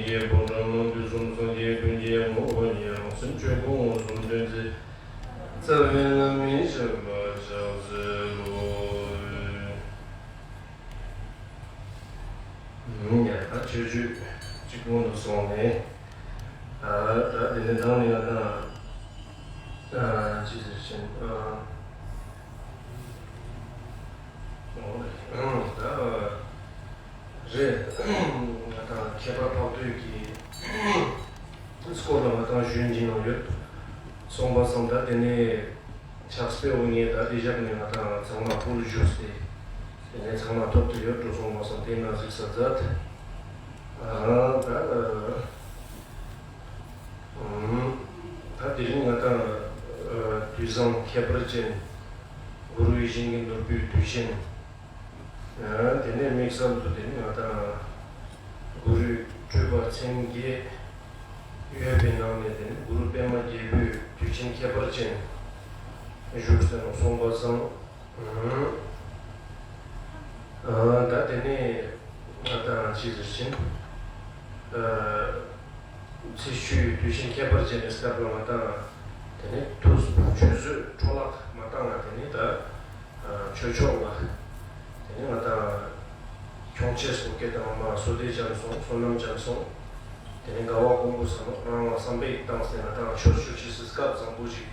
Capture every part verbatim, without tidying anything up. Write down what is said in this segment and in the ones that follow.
ཡེ་སྒོམ་གྲངས་སྣང་དུས་གསུམ་སངས་རྒྱས་ཀུན་གྱི་ངོ་བོ་ཉིད། རང་སེམས་ཆོས་སྐུ་མངོན་སུམ་སྟོན་མཛད། རྩ་བའི་བླ་མའི་ཞབས་ལ་ཕྱག་འཚལ་ལོ། ཡ་ད་ཆོས་བརྒྱུད་གཅིག་སྔོན་དུ་སོང་ནས། ཨ་ད་དེ་ནས་ད་ནི་ང་དང་ཅི་ཟེར་ཞིང་ཨ། ཨང་ད་རེད། ང་དང་ཁྱད་པར་འཕགས་བསྟོད་ཀྱི་སྐོར་ལ་ང་དང་ཞུས་ཀྱིན་ཡོད། སོང་པ་སང་ད་དེ་ནས་ཕྱག་དཔེ་འོ་ངས་ད་དེ་བཞག་ནས་ང་དང་ཚང་མ་བུ་ལ་བཞུགས་ཏེ། དེ་ནས་ཚང་མ་ཐོབ་ཏུ་ཡོད་འགྲོ། སོང་པ་སང་དེ་ན་གཟིགས་ས་མཛད། ཨང་ད། ད་དེ་རིང་ང་དང་དུས་བཟང་ཁྱད་པར་ཅན། གུ་རུ་ཡིད་བཞིན་གྱི་ནོར་བུའི་དུས་ཆེན། དེ་ནས་དམིགས་བསལ་དུ་དེ་ནི་ང་དང་གུ་རུའི་སྤྲུལ་པ་མཚན་བརྒྱད་ཡོད་པའི་ནང་ནས་དེ་ནི་གུ་རུ་པདྨ་རྒྱལ་པོའི་དུས་ཆེན་ཁྱད་པར་ཅན་བཞུགས་ཟིན་ནོ། སོང་པ་སང་ད་དེ་ནས་ང་དང་ཅི་ཟེར་ཞིང་། ཚེས་བཅུའི་དུས་ཆེན་ཁྱད་པར་ཅན་གྱི་སྐབས་ལ་ང་དང་དེ་ནས་དུས་ཆུ་ཚོད་འཕྲོ་བརླག་མ་བཏང་ང་དེ་ནས་ད་ཆོས་ཕྱོགས་ལ་དེ་ནས་ང་དང་ཁྱུང་ཆེན་སོགས་སྐད་དང་མ་བསོད་བདེ་རྒྱ་མཚོ་བསོད་ནམས་རྒྱ་མཚོ་དེ་ནས་དགའ་བ་ཀོང་པོ་ཟེར་ནོ་རང་ལ་བསམ་པའི་བཏང་སྟེ་ང་དང་ཆོས་ཞུ་ཆེས་སི་སྐབས་བཟང་པོ་ཞིག་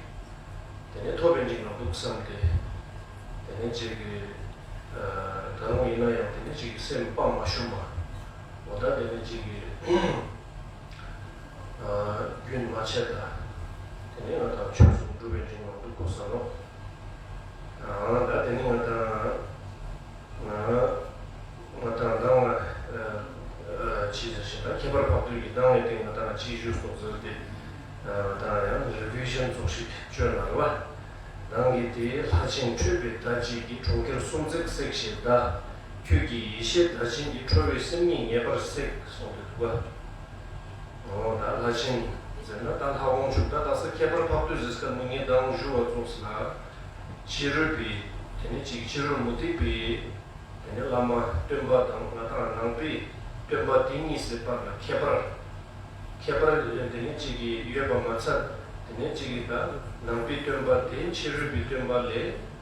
དེ་ནས་ཐོབ་པའི་འཇིགས་ན་འདུག་བསམ་སྟེ། དེ་ནས་ཅིག་གི་ད་རུང་ཡིན་ན་ཡང་དེ་ནས་ཅིག་གི་སེམས་དཔའ་མ་ཞུམ་པ། འོ་ད་དེ་ནས་ཅིག་གི་རྒྱུན་མ་ཆད་ད། དེ་ནས་ང་དང་ཆོས་སུ་འགྲོ་བའི་འཇིགས་ན་འདུག་གོ་ས་ནོ། ད་དེ་ནས་ང་དང་ང་དང་ང་ཅི་ཟེར་ཞེ་ད་ཁྱད་པར་འཕགས་བསྟོད་ཀྱི་གདངས་ལས་སྟེང་ང་དང་ཅི་ཞུས་སོང་ཟེར་ཏེ། ད་ཡང་རི་བོའི་ཞེན་ཚོགས་ཤིག་བཅོས་ན་རེད་བ། གདངས་ཀྱི་དེའི་ལྷ་ཆེན་ཁྲོས་པའི་ཟླ་གཅིག་གི་གྲོང་ཁྱེར་སུམ་བརྩེགས་བསྲེགས་ཞེས་གདའ། ཁྱོད་ཀྱི་ཡེ་ཤེས་བདག་ཆེན་གྱི་ཁྲོ་བོའི་སེམས་ཉིད་ངེས་པར་བསྲེགས་གསུངས་ཏེ་འདུག་ག་འོ་ད་ལྷ་ཆེན་ཟེར་ན་ད་ལྷ་དབང་ཕྱུག་ད་དག་ས་ཁྱད་པར་འཕགས་བསྟོད་ཟེར་སྐབས་ནི་ངས་གདངས་ཞུ་བ་ཙོགས་ལ། ཕྱི་རོལ་པའི་དེ་ནས་ཅིག་ཕྱི་རོལ་མུ་སྟེགས་པའི་དེ་ནས་བླ་མ་སྟོན་པ་དང་ང་དང་ནང་པའི་སྟོན་པ་དེ་གཉིས་སི་བར་ལ་ཁྱད་པར། ཁྱད་པར་དེ་ནས་ཅིག་གི་ཡོད་པ་མ་ཚད། དེ་ནས་ཅིག་གི་ད་ནང་པའི་སྟོན་པ་དེ་ཕྱི་རོལ་པའི་སྟོན་པ་ལས་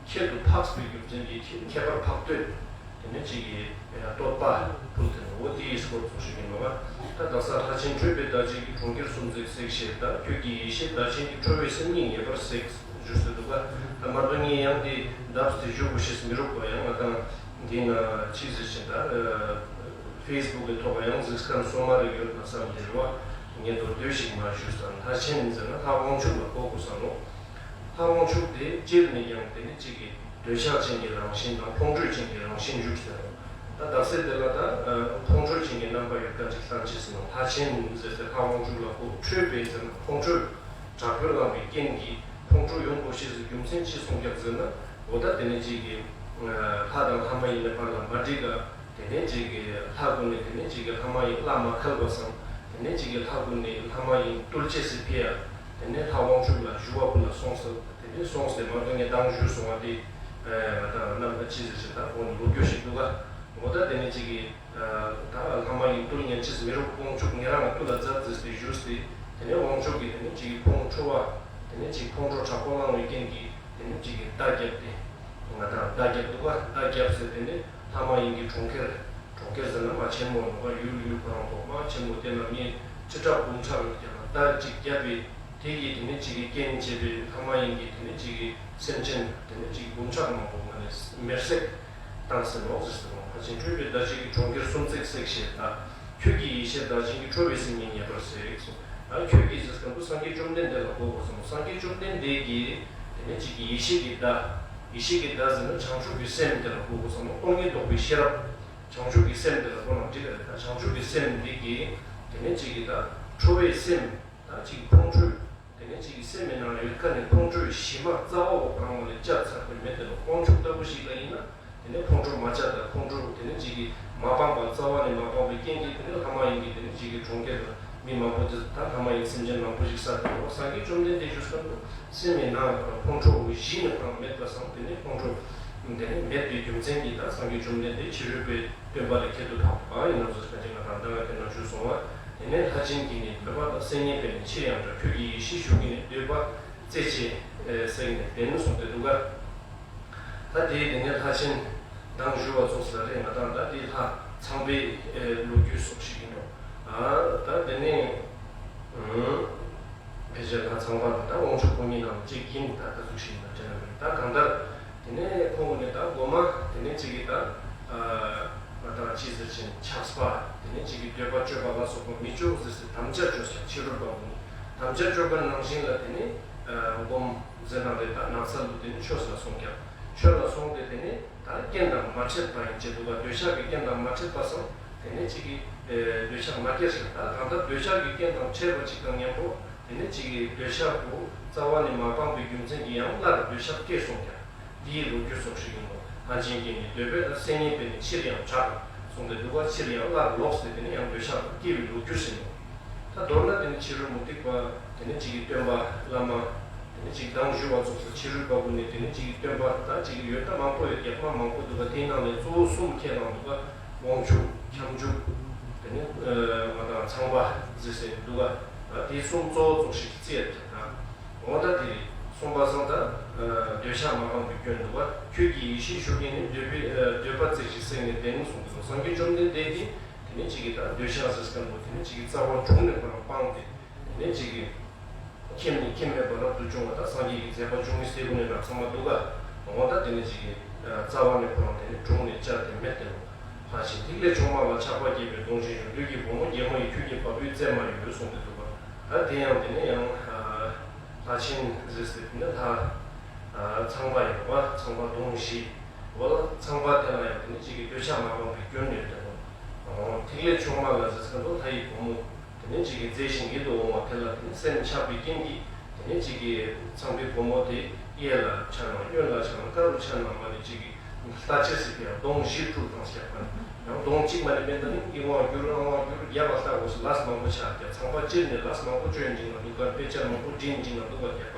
ཁྱད་དུ་འཕགས་པའི་རྒྱུ་མཚན་གྱིས་ཁྱད་པར་འཕགས་བསྟོད། དེ་ནས་ཅིག་གི་བསྟོད་པ་ཕུལ་ཏེ་འོ་དེའི་སྐོར་ཚོགས་ཞུ་གི་མ་བ། ད་དག་ས་ལྷ་ཆེན་ཁྲོས་པའི་ཟླ་གཅིག་གི་གྲོང་ཁྱེར་སུམ་བརྩེགས་བསྲེགས་ཞེས་གདའ། ཁྱོད་ཀྱི་ཡེ་ཤེས་བདག་ཆེན་གྱི་ཁྲོ་བོའི་སེམས་ཉིད་ངེས་པར་བསྲེགས་ཞུས་ཟེར་འདུག་ག་ད་མ་གཏོགས་ངས་ཡང་དེ་བརྡབས་ཏེ་ཞུ་དགོས་ཤེས་མི་རུག་པ་ཡང་ང་དང་འདི་ན་ཅི་ཟེར་ཞེ་ད། ཕེ་སི་བུག་གི་ཐོག་ཡང་གཟིགས་མཁན་སོ་མ་རེ་ཡོད་ན་བསམ་སྟེ་རེད་བ། ངས་མདོར་བསྡུས་ཤིག་མ་ཞུས་ཙང་ལྷ་ཆེན་ཟེར་ན་ལྷ་དབང་ཕྱུག་ལ་གོ་དགོས་ས་ནོ། ལྷ་དབང་ཕྱུག་དེ་སྤྱིར་ནས་ཀྱང་དེ་ནི་གཅིག་གི་འདོད་ཆགས་ཅན་གྱི་རང་བཞིན་དང་ཁོང་ཁྲོ་ཅན་གྱི་རང་བཞིན་བཞུགས་ཟེར་ནོ། ད་དག་སེ་དེ་ལ་ད་ཁོང་ཁྲོ་ཅན་གྱི་རྣམ་པ་ཡོད་མཁན་ཅིག་ལྷན་ཅིག་ཟེར་ནོ། ལྷ་ཆེན་ཟེར་ཏེ་ལྷ་དབང་ཕྱུག་ལ་གོ། ཁྲོས་པའི་ཟེར་ན་ཁོང་ཁྲོས་དྲག་པོས་བསླངས་པའི་རྐྱེན་གྱིས་ཁོང་ཁྲོ་ཡོང་དགོས་ཤེས་སུ་རྒྱུ་མཚན་ཅི་གསུངས་ཀྱང་ཟེར་ན། འོ་ད་དེ་ནི་གཅིག་གི་ལྷ་དང་ལྷ་མ་ཡིན་པའི་བར་ལ་མ་འགྲིག་ག་དེ་ནས་ཅིག་གི་ལྷ་ཀུན་ནས་དེ་ནས་ཅིག་གི་ལྷ་མ་ཡིན་བླ་མ་ཁལ་བ་སང་། དེ་ནས་ཅིག་གི་ལྷ་ཀུན་ནས་ལྷ་མ་ཡིན་བཏུལ་ཅེས་སི་ཕི་ཡ། དེ་ནས་ལྷ་དབང་ཕྱུག་ལ་ཞུ་བ་ཀུན་ལ་སོང་ཟེར། དེ་ནས་སོང་ཟེར་མ་གཏོགས་ངས་གདངས་ཞུས་སོང་བ་དེ། ང་དང་རྣམ་པ་ཅི་ཟེར་ཞེ་ད་ཁོང་ནི་ལོ་རྒྱུས་ཤིག་འདུག་ག་འོ་ད་དེ་ནས་ཅིག་གི་ད་ལྷ་མ་ཡིན་བཏུལ་ཉན་ཅེས་མི་རུག་དབང་ཕྱུག་ཉེ་རང་ལ་བཏུལ་ལ་མཛད་ཟེར་ཏེ་ཞུས་ཏེ། དེ་ནས་དབང་ཕྱུག་གིས་དེ་ནས་ཅིག་གི་ཁོང་ཁྲོ་བ། དེ་ནས་ཅིག་ཁོང་ཁྲོ་དྲག་པོ་བསླངས་པའི་རྐྱེན་གྱིས། དེ་ནས་གཅིག་གིས་མདའ་བརྒྱབ་སྟེ། ང་དང་མདའ་བརྒྱབ་འདུག་ག་མདའ་བརྒྱབ་ཟེར་དེ་ནས་ལྷ་མ་ཡིན་གྱི་གྲོང་ཁྱེར། གྲོང་ཁྱེར་ཟེར་ན་མ་ཆེན་མོ་ནོ་ག་ཡུལ་ཡུལ་ཁོ་རང་ཐོག་མ་ཆེན་མོ་དེ་ན་མི་ཁྲི་ཕྲག་འབུམ་ཕྲག་ཡོད་ཀྱང་མདའ་གཅིག་བརྒྱབ་པས་དེ་གིས་དེ་ནས་གཅིག་གི་རྐྱེན་བྱས་པའི་ལྷ་མ་ཡིན་གྱི་དེ་ནས་གཅིག་གི་སེམས་ཅན་དེ་ནས་གཅིག་འབུམ་ཕྲག་མང་པོ་ང་ནས་མེར་སྲེག་བཏང་ཟེར་ནོ་ཟེར་ཟེར་ནོ། ལྷ་ཆེན་ཁྲོས་པའི་ཟླ་གཅིག་གི་གྲོང་ཁྱེར་སུམ་བརྩེགས་བསྲེགས་ཞེས་གདའ། ཁྱོད་ཀྱི་ཡེ་ཤེས་བདག་ཆེན་གྱི་ཁྲོ་བོའི་སེམས་ཉིད་ངེས་པར་བསྲེགས་སོ། ཨ་ཁྱོད་ཀྱི་ཟེར་སྐབས་སུ་སངས་རྒྱས་བཅོམ་ལྡན་འདས་ལ་གོ་དགོས་སམ། སངས་རྒྱས་བཅོམ་ལྡན་འདས་ཀྱི་དེ་ནས་གཅིག་གི་ཡེ་ཤེས་ཀྱི་བརྡ། ཡེ་ཤེས་ཀྱི་བརྡ་ཟེར་ན་བྱང་ཆུབ་ཀྱི་སེམས་དེ་ལ་གོ་དགོས་སམ། སྟོང་ཉིད་རྟོགས་པའི་ཤེས་རབ། བྱང་ཆུབ་ཀྱི་སེམས་དེ་ལ་གོ་ན་འགྲིག་ག་རེད། ད་བྱང་ཆུབ་ཀྱི་སེམས་འདི་གི་དེ་ནས་གཅིག་གི་ད་ཁྲོ་བའི་སེམས་ད་གཅིག་ཁོང་ཁྲོས། དེ་ནས་གཅིག་གི་སེམས་མི་ནང་ཡོད་ཁ་ནས་ཁོང་ཁྲོའི་གཞི་མ་རྩ་བ་བོ་གང་བ་ལས་བཅད་ཚར་བའི་མེད་དེ་ལ་དབང་ཕྱུག་ལྟ་བུ་ཞིག་ལ་ཡིན་ན། དེ་ནས་ཁོང་ཁྲོ་མ་བཅད་དང་ཁོང་ཁྲོ་དེ་ནས་གཅིག་གི་མ་སྤངས་པ་རྩ་བ་ནས་མ་སྤངས་པའི་རྐྱེན་གྱིས་དེ་ནས་ལྷ་མ་ཡིན་གྱི་དེ་ནས་གཅིག་གི་གྲོང་ཁྱེར་དུ་མི་མང་པོ་དེ་ད་ལྷ་མ་ཡིན་སེམས་ཅན་མང་པོ་ཞིག་བསད་དེ་ལོ། སངས་རྒྱས་བཅོམ་ལྡན་འདས་ཞུ་སྐབས་སུ་སེམས་མི་ནང་ཁོང་ཁྲོ་བོ་གཞི་ནས་ཁོང་མེད་པ་སང་དེ་ནས་ཁོང་ཁྲོ་དེ་ནས་མེད་པའི་རྒྱུ་མཚན་གྱིས་ད་སངས་རྒྱས་བཅོམ་ལྡན་འདས་ཕྱི་རོལ་པའི་སྟོན་པ་ལས་ཁྱད་དུ་འཕགས་པ་ཡིན་ནམ་ཟེར་ཁ་ཅིག་ང་དང་ད་ག་དེ་ན་ཞུས་སོང་བ། དེ་ནས་ལྷ་ཆེན་གྱིས་ནི་འདོད་པ་དང་། སེམས་ཉིད་པས་ནི་ཕྱིར་ཡང་འདྲ། ཁྱོད་ཀྱི་ཡེ་ཤེས་ཞུགས་ཀྱིས་ནི། འདོད་པ་རྩད་བཅད་ཟེར་ནས་བདེན་གསུངས་ཏེ་འདུག་ག་ད་དེའི་དེ་ནས་ལྷ་ཆེན་མདང་ཞུ་བ་ཚོགས་ཟེར་རེད། ང་དང་ད་དེ་ལྷ་ཚངས་པའི་ལོ་རྒྱུས་སོགས་ཤིག་ཡིན་ནོ། ད་དེ་ནས་ཕལ་ཆེར་ལྷ་ཚངས་པ་དང་ད་དབང་ཕྱུག་ཁོ་གཉིས་ནང་གཅིག་ཡིན། ད་ད་གཟུགས་ཤིག་ཡིན་ད་དྲན་ན་མེད། ད་གང་ལྟར་དེ་ནས་ཁོང་གི་ནས་ད་མགོ་མ་དེ་ནས་གཅིག་གིས་ད་ང་དང་ཅི་ཟེར་ཅིང་ཆགས་པ་དེ་ནས་གཅིག་གིས་འདོད་པ་སྤྱོད་པ་ལ་སོགས་པ་མི་སྤྱོད་ཟེར་སའི་དམ་བཅའ་བཅོས་ཀྱང་ཕྱི་རོལ་པ་ཀུན་ནི་དམ་བཅའ་བཅོས་པ་ནང་བཞིན་ལ་དེ་ནས་སྒོམ་ཟེར་ན་རེད། ད་ནགས་ཚལ་དུ་དེ་ནས་ཆོས་ལ་སོང་ཀྱང་ཆོས་ལ་སོང་སྟེ་དེ་ནས་ད་རྐྱེན་དང་མ་འཕྲད་པ་ཡིན་ཅེས་འདུག་ག་འདོད་ཆགས་ཀྱི་རྐྱེན་དང་མ་འཕྲད་པ་སང་དེ་ནས་གཅིག་གིས་འདོད་ཆགས་མ་སྐྱེས་ཤིང་། ད་གང་ལྟར་འདོད་ཆགས་ཀྱི་རྐྱེན་དང་འཕྲད་པ་གཅིག་དང་མཉམ་པོ་དེ་ནས་གཅིག་གིས་འདོད་ཆགས་པོ་རྩ་བ་ནས་མ་སྤངས་པའི་རྒྱུ་མཚན་གྱིས་ཡང་སླར་འདོད་ཆགས་སྐྱེས་སོང་ཀྱང་། འདིའི་ལོ་རྒྱུས་སོགས་ཤིག་ཡིན་ནོ། ལྷ་ཆེན་གྱིས་ནི་འདོད་པས་ན་སེམས་ཉིད་པས་ནི་ཕྱིར་ཡང་དྲག་གསུངས་ཏེ་འདུག་ག་ཕྱིར་ཡང་སླར་ལོག་སྟེ་དེ་ནས་ཡང་འདོད་ཆགས་སྐྱེ་བའི་ལོ་རྒྱུས་ཟིན་ནོ། ད་མདོར་ན་དེ་ནི་ཕྱི་རོལ་མུ་སྟེགས་པ་དེ་ནི་གཅིག་གི་སྟོན་པ་བླ་མ་དེ་ནི་གཅིག་མདང་ཞུ་བ་ཚོགས་སུ་ཕྱི་རོལ་པ་ཀུན་ནས་དེ་ནི་གཅིག་གི་སྟོན་པ་ད་གཅིག་གི་ཡོད་ད་མང་པོ་ཡོད་རྒྱག་མ་མང་པོ་འདུག་ག་དེའི་ནང་ནས་གཙོ་བོ་གསུམ་ཁས་བླངས་འདུག་ག་དབང་ཕྱུག་ཁྱབ་འཇུག་དེ་ནི་ང་དང་ཚངས་པ་ཟེར་སྲོལ་འདུག་ག་ད་དེ་གསུམ་གཙོ་བོ་ཚོགས་ཤིག་བརྩི་ཡ་རྒྱག་ད། འོ་ད་དེ་རེད། གསུངས་པ་སང་ད་འདོད་ཆགས་མ་སྤངས་པའི་སྐྱོན་འདུག་པ། ཁྱོད་ཀྱི་ཡེ་ཤེས་ཞུགས་ཀྱིས་ནི། འདོད་པའི་འདོད་པ་རྩད་བཅད་ཟེར་ནས་བདེན་གསུངས་ཏེ་སངས་རྒྱས་བཅོམ་ལྡན་འདས་ཀྱིས་དེ་ནས་གཅིག་གིས་ད་འདོད་ཆགས་ཟེར་སྐམ་པོ་དེ་ནས་གཅིག་གིས་རྩ་བ་དྲུངས་ནས་ཁོ་རང་སྤངས་ཏེ་དེ་ནས་གཅིག་གིས་ཁྱིམ་ནས་ཁྱིམ་མེད་པ་རབ་ཏུ་བྱུང་བ་དང་སངས་རྒྱས་ཀྱི་མཛད་པ་བཅུ་གཉིས་སྟེ་ཀུན་ནས་རབ་ཚང་མ་འདུག་ག་འོ་ད་དེ་ནས་གཅིག་གིས་རྩ་བ་ནས་ཁོ་རང་དེ་ནས་དྲུངས་ནས་བཅར་ཏེ་མེད་དེ་ནོ། ལྷ་ཆེན་ཐིག་ལེ་མཆོག་མ་ལ་ཆགས་པ་སྐྱེས་པའི་གདུང་ཞིག་བྱུང་། བདུད་ཀྱི་བུ་མོ་རྒྱལ་མོ་ཡིས་ཁྱོད་ཀྱི་བ་སྤུའི་རྩེ་མ་ཡོད་གསུངས་ཏེ་འདུག་པ། ད་དེ་ཡང་དེ་ནས་ཡང་ལྷ་ཆེན་ཟེར་སྲིད་དེ་ནས་ལྷ་ཚངས་པ་ཡོད་པ་ཚངས་པ་གདུང་བཞི་འོ་ལ་ཚངས་པ་དེ་ལ་ཡང་དེ་ནས་གཅིག་གི་འདོད་ཆགས་མ་སྤངས་པའི་སྐྱོན་ཡོད་དེ་ནོ། ཐིག་ལེ་མཆོག་མ་ལ་ཟེར་སྲིད་ལྷ་ཡི་བུ་མོ། དེ་ནས་གཅིག་གིས་མཛེས་ཤིང་ཡིད་དུ་འོང་བ་དེ་ལ་དེ་ནས་སེམས་ཆགས་པའི་རྐྱེན་གྱིས་དེ་ནས་གཅིག་གིས་ཚངས་པའི་བུ་མོ་དེ་གཡས་ལ་ཆགས་ན་གཡོན་ལ་ཆགས་ན་ཀ་རུ་ཆགས་ན་མ་ནས་གཅིག་གིས་ལྷ་ཆེ་སྲིད་པའི་གདོང་བཞི་སྤྲུལ་དང་བཤད་པ། ཡང་གདོང་གཅིག་མ་ནས་མེད་ད་ནི་ཨི་དབང་བསྒྱུར་ཨ་དབང་བསྒྱུར་རྒྱབ་པ་ལྟ་དགོས་སུ་ལས་མང་པོ་ཆགས་ཀྱང་ཚངས་པ་སྤྱིར་ནས་ལས་མང་པོ་སྤྱོད་ཡིན་ཅིང་ན་འདུག་ག་དཔེ་ཆ་མང་པོ་འབྲི་ཡིན་ཅིང་ན་འདུག་ག་རྒྱག་པ།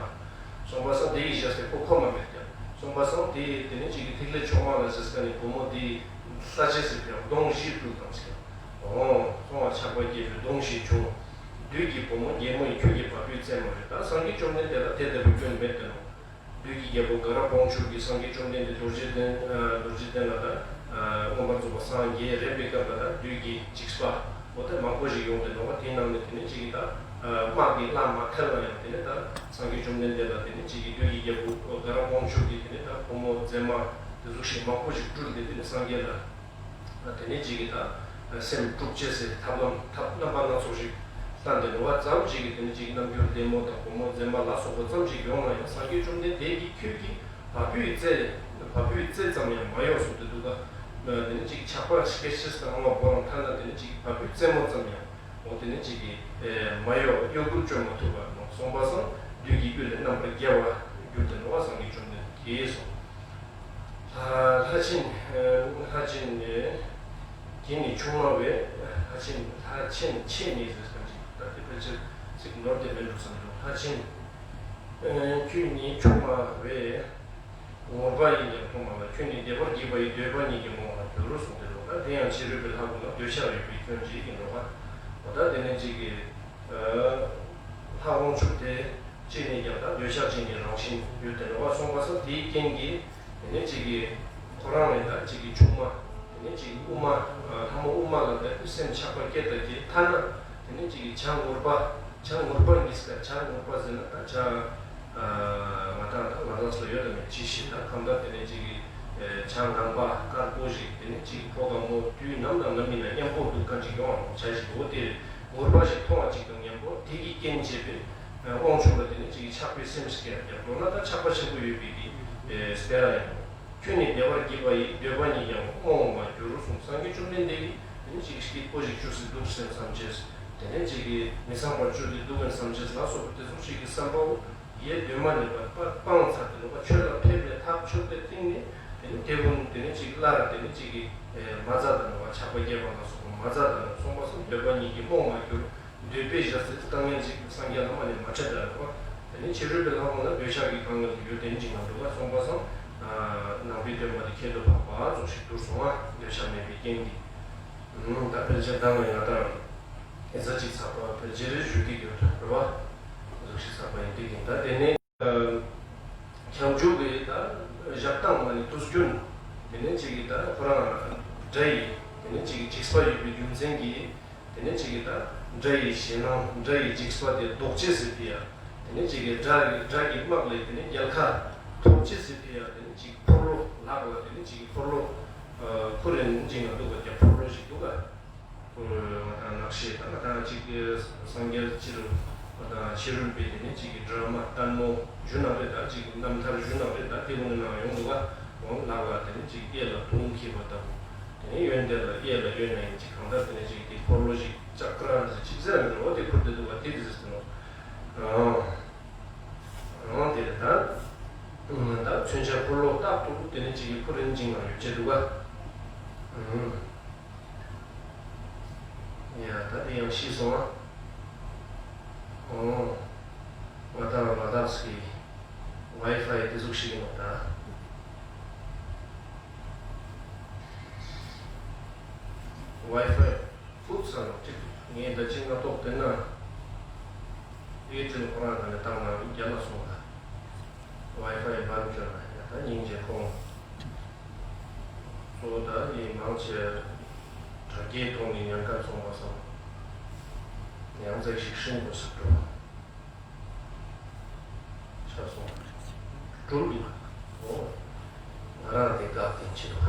སོང་པ་སང་དེ་ཡི་ཞབས་སྟེ་ཁོ་ཁོ་མ་མེད་ཀྱང་སོང་པ་སང་དེ་དེ་ནས་གཅིག་གིས་ཐིག་ལེ་མཆོག་མ་ལ་ཟེར་ས་ནས་བུ་མོ་དེ་ལྷ་ཆེ་སྲིད་པའི་གདོང་བཞི་སྤྲུལ་དང་བཤད། འོང་སོང་བ་ཆགས་པ་སྐྱེས་པའི་གདོང་བཞི་བྱུང་། བདུད་ཀྱི་བུ་མོ་རྒྱལ་མོ་ཡིས་ཁྱོད་ཀྱི་བ་སྤུའི་རྩེ་མ་ཡོད། ད་སངས་རྒྱས་བཅོམ་ལྡན་འདས་ལ་དེ་ལྟ་བུའི་སྐྱོན་མེད་དེ་ནོ། བདུད་ཀྱི་རྒྱལ་པོ་དགའ་རབ་དབང་ཕྱུག་གིས་སངས་རྒྱས་བཅོམ་ལྡན་འདས་རྡོ་རྗེ་གདན་རྡོ་རྗེ་གདན་ལ་ད་མངོན་པར་རྫོགས་པར་སངས་རྒྱས་རན་པའི་སྐབས་ལ་ད་བདུད་ཀྱི་འཇིགས་པ་འོ་དེ་མང་པོ་ཞིག་ཡོང་དེ་ནོ་བ། དེའི་ནང་ནས་དེ་ནས་གཅིག་གིས་ད་དམག་གིས་བླ་མ་ཐལ་ལ་ཡང་དེ་ནས་ད་སངས་རྒྱས་བཅོམ་ལྡན་འདས་ལ་དེ་ནས་གཅིག་གིས་བདུད་ཀྱི་རྒྱལ་པོ་དགའ་རབ་དབང་ཕྱུག་གིས་དེ་ནས་ད་བུ་མོ་མཛེས་མ་དེ་ཟུག་ཞིག་མང་པོ་ཞིག་སྤྲུལ་ཏེ་དེ་ནས་སངས་རྒྱས་ལ། དེ་ནས་གཅིག་གིས་ད་སེམས་དཀྲུག་བྱེད་སའི་ཐབས་ལམ་ཐབས་རྣམ་པ་སྣ་ཚོགས་ཤིག་བསྟན་ཏེ་འདུག་པ་ཙམ་ཞིག་གིས་དེ་ནས་གཅིག་རྣམ་འགྱུར་བདེ་མོ་དང་བུ་མོ་མཛེས་མ་ལ་སོགས་པ་ཙམ་ཞིག་ཡོང་ན་ཡང་སངས་རྒྱས་བཅོམ་ལྡན་འདས་ཀྱིས་ཁྱོད་ཀྱི་བ་སྤུའི་རྩེ་བ་སྤུའི་རྩེ་ཙམ་ཡང་མ་གཡོགས་གསུངས་ཏེ་འདུག་ག་དེ་ནས་གཅིག་ཆགས་པ་སྐྱེ་ཤེས་དང་ངོ་བོ་རང་ཐ་ན་དེ་ནས་གཅིག་བ་སྤུའི་རྩེ་མོ་ཙམ་ཡང་འོ་དེ་ནས་གཅིག་གིས་མ་གཡོགས་གཡོ་འགུལ་སྤྱོད་མ་ཐུབ་པ་ནོ། སོང་པ་སང་བདུད་ཀྱི་གཡུལ་ལས་རྣམ་པར་རྒྱལ་བར་གྱུར་ཏེ་འདུག་པ་སངས་རྒྱས་བཅོམ་ལྡན་འདས་ཀྱིས་གསུངས། ལྷ་ལྷ་ཆེན་ལྷ་ཆེན་ནི་གིས་ནི་ཆུང་མ་བས། ལྷ་ཆེན་ལྷ་ཆེན་ཆེ་ནི་ཟེར་ཙམ་ཞིག་ད་དེ་ཕལ་ཆེར་ཚིག་ནོར་དེ་མེད་འགྲོ་བསམ་འདུག་ལྷ་ཆེན་ཁྱོད་ནི་ཆུང་མ་བས། ངུར་པ་ཡིས་ཀྱང་མཐོང་མ་ལ། ཁྱོད་ནི་བདེ་བར་གྱིས་པ་ཡི། འདོད་པ་ཉིད་ཀྱི་རྨོངས་པར་འགྱུར་རོ་གསུངས་ཏེ་འདུག་ད་དེ་ཡང་ཕྱི་རོལ་པའི་ལྷ་ཀུན་ལ་འདོད་ཆགས་ཡོད་པའི་སྐྱོན་གྱིས་ཡིན་འགྲོ་བ། འོ་ད་དེ་ནས་གཅིག་གིས། ལྷ་དབང་ཕྱུག་དེ་གཅིག་ནས་ཀྱང་ད་འདོད་ཆགས་ཅན་གྱི་རང་བཞིན་ཡོད་དེ་འདྲ་བ་སོང་པ་སང་དེའི་རྐྱེན་གྱིས་དེ་ནས་གཅིག་གིས་ཁོ་རང་ནས་ད་གཅིག་གིས་ཆུང་མ་དེ་ནས་གཅིག་གིས་དབུ་མ་ལྷ་མོ་དབུ་མ་ལ་འདོད་པའི་སེམས་ཆགས་པ་སྐྱེ་ད་གི་ཐ་ན་དེ་ནས་གཅིག་གིས་བྱ་ངུར་པ་བྱ་ངུར་པ་གཉིས་ཀ་བྱ་ངུར་པ་ཟེར་ན་ད་བྱ་ང་དང་ད་ང་དང་ཚོ་ཡོད་དམ་མེད་ཅི་ཞིག་ད་གང་ལྟར་དེ་ནས་གཅིག་གིས་བྱ་ངང་པ་དཀར་པོ་ཞིག་དེ་ནས་གཅིག་ཕོ་དང་མོ་དུས་ནམ་དང་ནམ་ཡིན་ན་མཉམ་པོ་འདུག་ག་ཅིག་ཡོང་བ་བྱ་ཞིག་འོ་དེ་ངུར་པ་ཞིག་མཐོང་བ་ཅིག་དང་མཉམ་པོ་དེ་གི་རྐྱེན་བྱས་པའི་དབང་ཕྱུག་ལ་དེ་ནས་གཅིག་ཆགས་པའི་སེམས་སྐྱེ་ཡག་མདོར་ན་ད་ཆགས་པ་ཆེན་པོ་ཡོད་པའི་གི་སྤེ་ར་ཡིན་ནོ། ཁྱོད་ནི་བདེ་བར་གྱིས་པ་ཡི། འདོད་པ་ཉིད་ཀྱང་རྨོངས་པར་འགྱུར་རོ་གསུངས། སངས་རྒྱས་བཅོམ་ལྡན་འདས་ཀྱིས་དེ་ནས་གཅིག་སྐྱིད་པོ་ཞིག་བཅུག་སྲིད་འདུག་སེམས་བསམ་བྱས། དེ་ནས་གཅིག་གིས་མི་ཚངས་པར་སྤྱོད་དེ་འདུག་པའི་བསམ་བྱས་ལ་སོགས་པ་དེ་ཚོ་གཅིག་གི་བསམ་པ་བོ་ཡེ་གདོད་མ་ནས་པ་སྤངས་ཚར་ཏེ་ནོ་པ་ཆོས་ལ་ཕེབས་པའི་ཐབས་ཆོས་པའི་སྟེང་ནས་དེ་ནས་དེ་ཀུན་དེ་ནས་གཅིག་སླར་དེ་ནས་གཅིག་གིས་མ་རྩ་དང་ནོ་པ་ཆགས་པ་སྐྱེས་པ་ལ་སོགས་པ་མ་རྩ་དང་ནོ་སོང་པ་སོང་འདོད་པ་ཉིད་ཀྱིས་རྨོངས་པར་འགྱུར། འདོད་པའི་ཞག་ཚེ་དཀའ་ངལ་ཅིག་སངས་རྒྱས་ལ་མ་ནས་མ་འཕྲད་ད་རེད་པ། དེ་ནས་ཕྱི་རོལ་པའི་ལྷ་ཁོང་ལ་འདོད་ཆགས་ཀྱི་དཀའ་ངལ་དུ་ཡོད་དེ་ནི་ཅིག་མ་འདུག་ག་སོང་པ་སང་། ནང་པའི་སྟོན་པ་དེ་ཁྱད་དུ་འཕགས་པ་ཙོགས་ཤིག་གྱུར་སོང་ང་འདོད་ཆགས་མེད་པའི་རྐྱེན་གྱིས། ད་ཕལ་ཆེར་ད་ང་ཡང་ད་ཨེ་ཙ་ཅིག་ རྗེས་རེ་ཞུ་གི་ཡོད་རེད་བ། གཟུགས་གཞི་ཚགས་པ་ཡིན་དུས་ཀྱང་ད་དེ་ནས་ཁྱབ་འཇུག་གི་ད་བཞག་སྟངས་མ་ནི་དུས་རྒྱུན་དེ་ནས་ཅིག་གི་ད་ཁོ་རང་སྒྲ་ཡི་དེ་ནས་ཅིག་གི་འཇིགས་པ་ཡོད་པའི་རྒྱུ་མཚན་གྱིས། དེ་ནས་ཅིག་གི་ད་སྒྲ་ཡི་ཞེད་སྣང་སྒྲ་ཡི་འཇིགས་པ་དེ་ཟློག་བྱེད་ཟེར་ཕི་ཡ། དེ་ནས་ཅིག་གི་སྒྲ་གི་སྒྲ་གི་དམག་ལས་དེ་ནས་རྒྱལ་ཁ་ཐོབ་བྱེད་ཟེར་ཕི་ཡ། དེ་ནས་ཅིག་འཁོར་ལོ་ལག་ལ་དེ་ནས་ཅིག་གི་འཁོར་ལོ་ཁུ་རེ་ནས་ཅིག་ང་འདུག་ག་རྒྱ་འཁོར་ལོ་ཞིག་འདུག་ག་ང་དང་ནག་ཤེས་དང་ང་དང་ཅིག་སངས་རྒྱས་སྤྱིར་ང་དང་ཕྱི་རོལ་པའི་དེ་ནས་ཅིག་གི་སྒྲོལ་མ་ལྟད་མོ་ཞུ་ན་རེད། ད་ཅིག་རྣམ་ཐར་ཞུ་ན་རེད། ད་དེ་ཀུན་ནང་ཡོང་འདུག་ག་འོང་ལག་ལ་དེ་ནས་ཅིག་གཡས་ལ་དུང་འཁྱིལ་བ་དང་། དེ་ནས་གཡོན་དེ་ལ་གཡས་ལ་གཡོན་ན་ཡིན་ཅིག་གང་ལྟར་དེ་ནས་ཅིག་དེ་འཁོར་ལོ་ཞིག་ལྕགས་ཀ་ར་ཟེར་ཅིག་ཟེར་ར་མི་འགྲོ་བ་དེ་ཁུར་དེ་འདུག་བ་དེ་དེ་ཟེར་ནོ། ཨང་། ཨང་དེ་རེད་ད། ད་མཚོན་ཆ་འཁོར་ལོ་རྟག་ཏུ་དེ་ནས་ཅིག་གི་ཁུར་རིན་ཅིག་ནང་ཡོད་ཅེས་འདུག་ག་ཨང་། ཡ་ད་དེ་ཡང་ཤེས་སོང་ཨ། ཨང་། ང་ད་ལ་དྭགས་ཀྱི་ཝའི་ཕའི་དེ་ཟུག་ཤིག་ཡིན་ནོ་ད། ཝའི་ཕའི་ཕུད་ས་ནོ་གཅིག་ངས་ད་ཅི་ང་ཏོག་དེ་ན་ཨེ་ཊེལ་ཁོ་རང་དང་ནས་བཏང་ན་རྒྱ་ལ་སོང་ད། ཝའི་ཕའི་བར་འབྱོར་ན་ཡ་ད་སྙིང་རྗེ་ཁོང་། གཙོ་བོ་ད་ཡིན་མང་ཆེ་དྲ་རྒྱའི་ཐོག་ནས་ཉེན་ཁ་སོང་བ་སོང་། ཡང་ཙག་ཞིག་ཧྲིང་པོ་ཟེར་འགྲོ། ཆགས་སོང་། སྤྲུལ་འདུག་ཨོ། ང་རང་དེ་དགའ་བདེན་ཆེ་འདུག་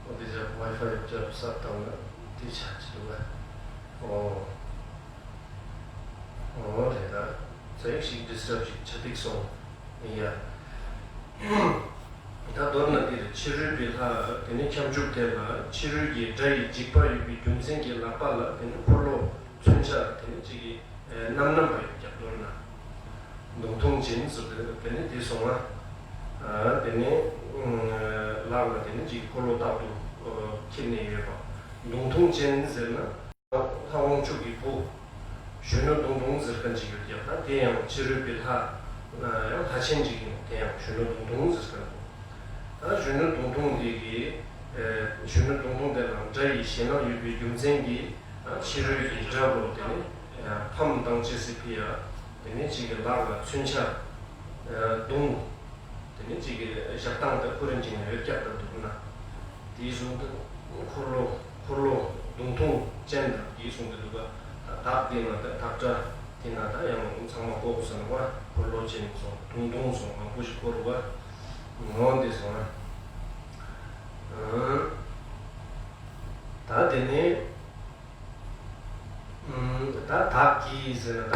ཨོ་དེ་ཅག་ཝའི་ཕའི་བརྒྱབ་ས་བཏང་ན་དེ་ཆགས་ཀྱི་འདུག་ཨ། ཨོ། ཨོ་རེད་ད། ཙག་ཞིག་ཌི་སི་ཊརབ་ཞིག་ཆ་འདུག་སོང་། ཡ། ད་མདོར་ན་འདིར་ཕྱི་རོལ་པའི་ལྷ་དེ་ནི་ཁྱབ་འཇུག་དེ་ལ་ཕྱི་རོལ་གྱི་སྒྲ་ཡི་འཇིགས་པ་ཡོད་པའི་རྒྱུ་མཚན་གྱིས་ལག་པ་ལ་དེ་ནི་འཁོར་ལོ་མཚོན་ཆ་དེ་ནི་གཅིག་གིས་རྣམ་སྣམ་པ་ཡོད་ཀྱང་མདོར་ན་མདུང་ཐུང་ཅན་ཟེར་དེ་དེ་ནི་དེ་སོང་ང་། དེ་ནི་ལག་ལ་དེ་ནི་གཅིག་འཁོར་ལོ་རྟག་ཏུ་འཁྱེར་ནས་ཡོད་པ་མདུང་ཐུང་ཅན་ཟེར་ན། ལྷ་དབང་ཕྱུག་གི་བུ། གཞོན་ནུ་མདུང་ཐུང་ཟེར་མཁན་ཅིག་ཡོད་ཀྱང་ད་དེ་ཡང་ཕྱི་རོལ་པའི་ལྷ། ཡང་ལྷ་ཆེན་ཅིག་ཡིན་དེ་ཡང་གཞོན་ནུ་མདུང་ཐུང་ཟེར་མཁན། ད་གཞོན་ནུ་མདུང་ཐུང་དེ་གིས། གཞོན་ནུ་མདུང་ཐུང་དེ་ལ་སྒྲ་ཡི་ཞེད་སྣང་ཡོད་པའི་རྒྱུ་མཚན་གྱིས་ཕྱི་རོལ་གྱི་སྒྲ་བོ་དེ་ནི་ཕམ་བཏང་ཅེས་སི་ཕི་ཡ། དེ་ནི་གཅིག་གི་ལག་ལ་མཚོན་ཆ། མདུང་། དེ་ནས་གཅིག་གི་བཞག་སྟངས་དེ་ཁོ་རང་གཅིག་ནས་ཡོད་ཀྱག་ད་འདུག་ན། དེའི་གཟུངས་དེ་འཁོར་ལོ་འཁོར་ལོ་མདུང་ཐུང་ཅན་དང་དེའི་གཟུངས་དེ་འདུག་ག་ད་དག་དེ་ན་ད་དག་སྒྲ་དེ་ན་ད་ཡང་ཚང་མ་གོ་དགོས་ས་ན་བ་འཁོར་ལོ་ཅན་སོང་མདུང་ཐུང་སོང་མང་པོ་ཞིག་གོ་རུ་བ་ངོ་དེ་སོང་ན། ད་དེ་ནས། ད་བདག་གིས་ཟེར་ན་ད་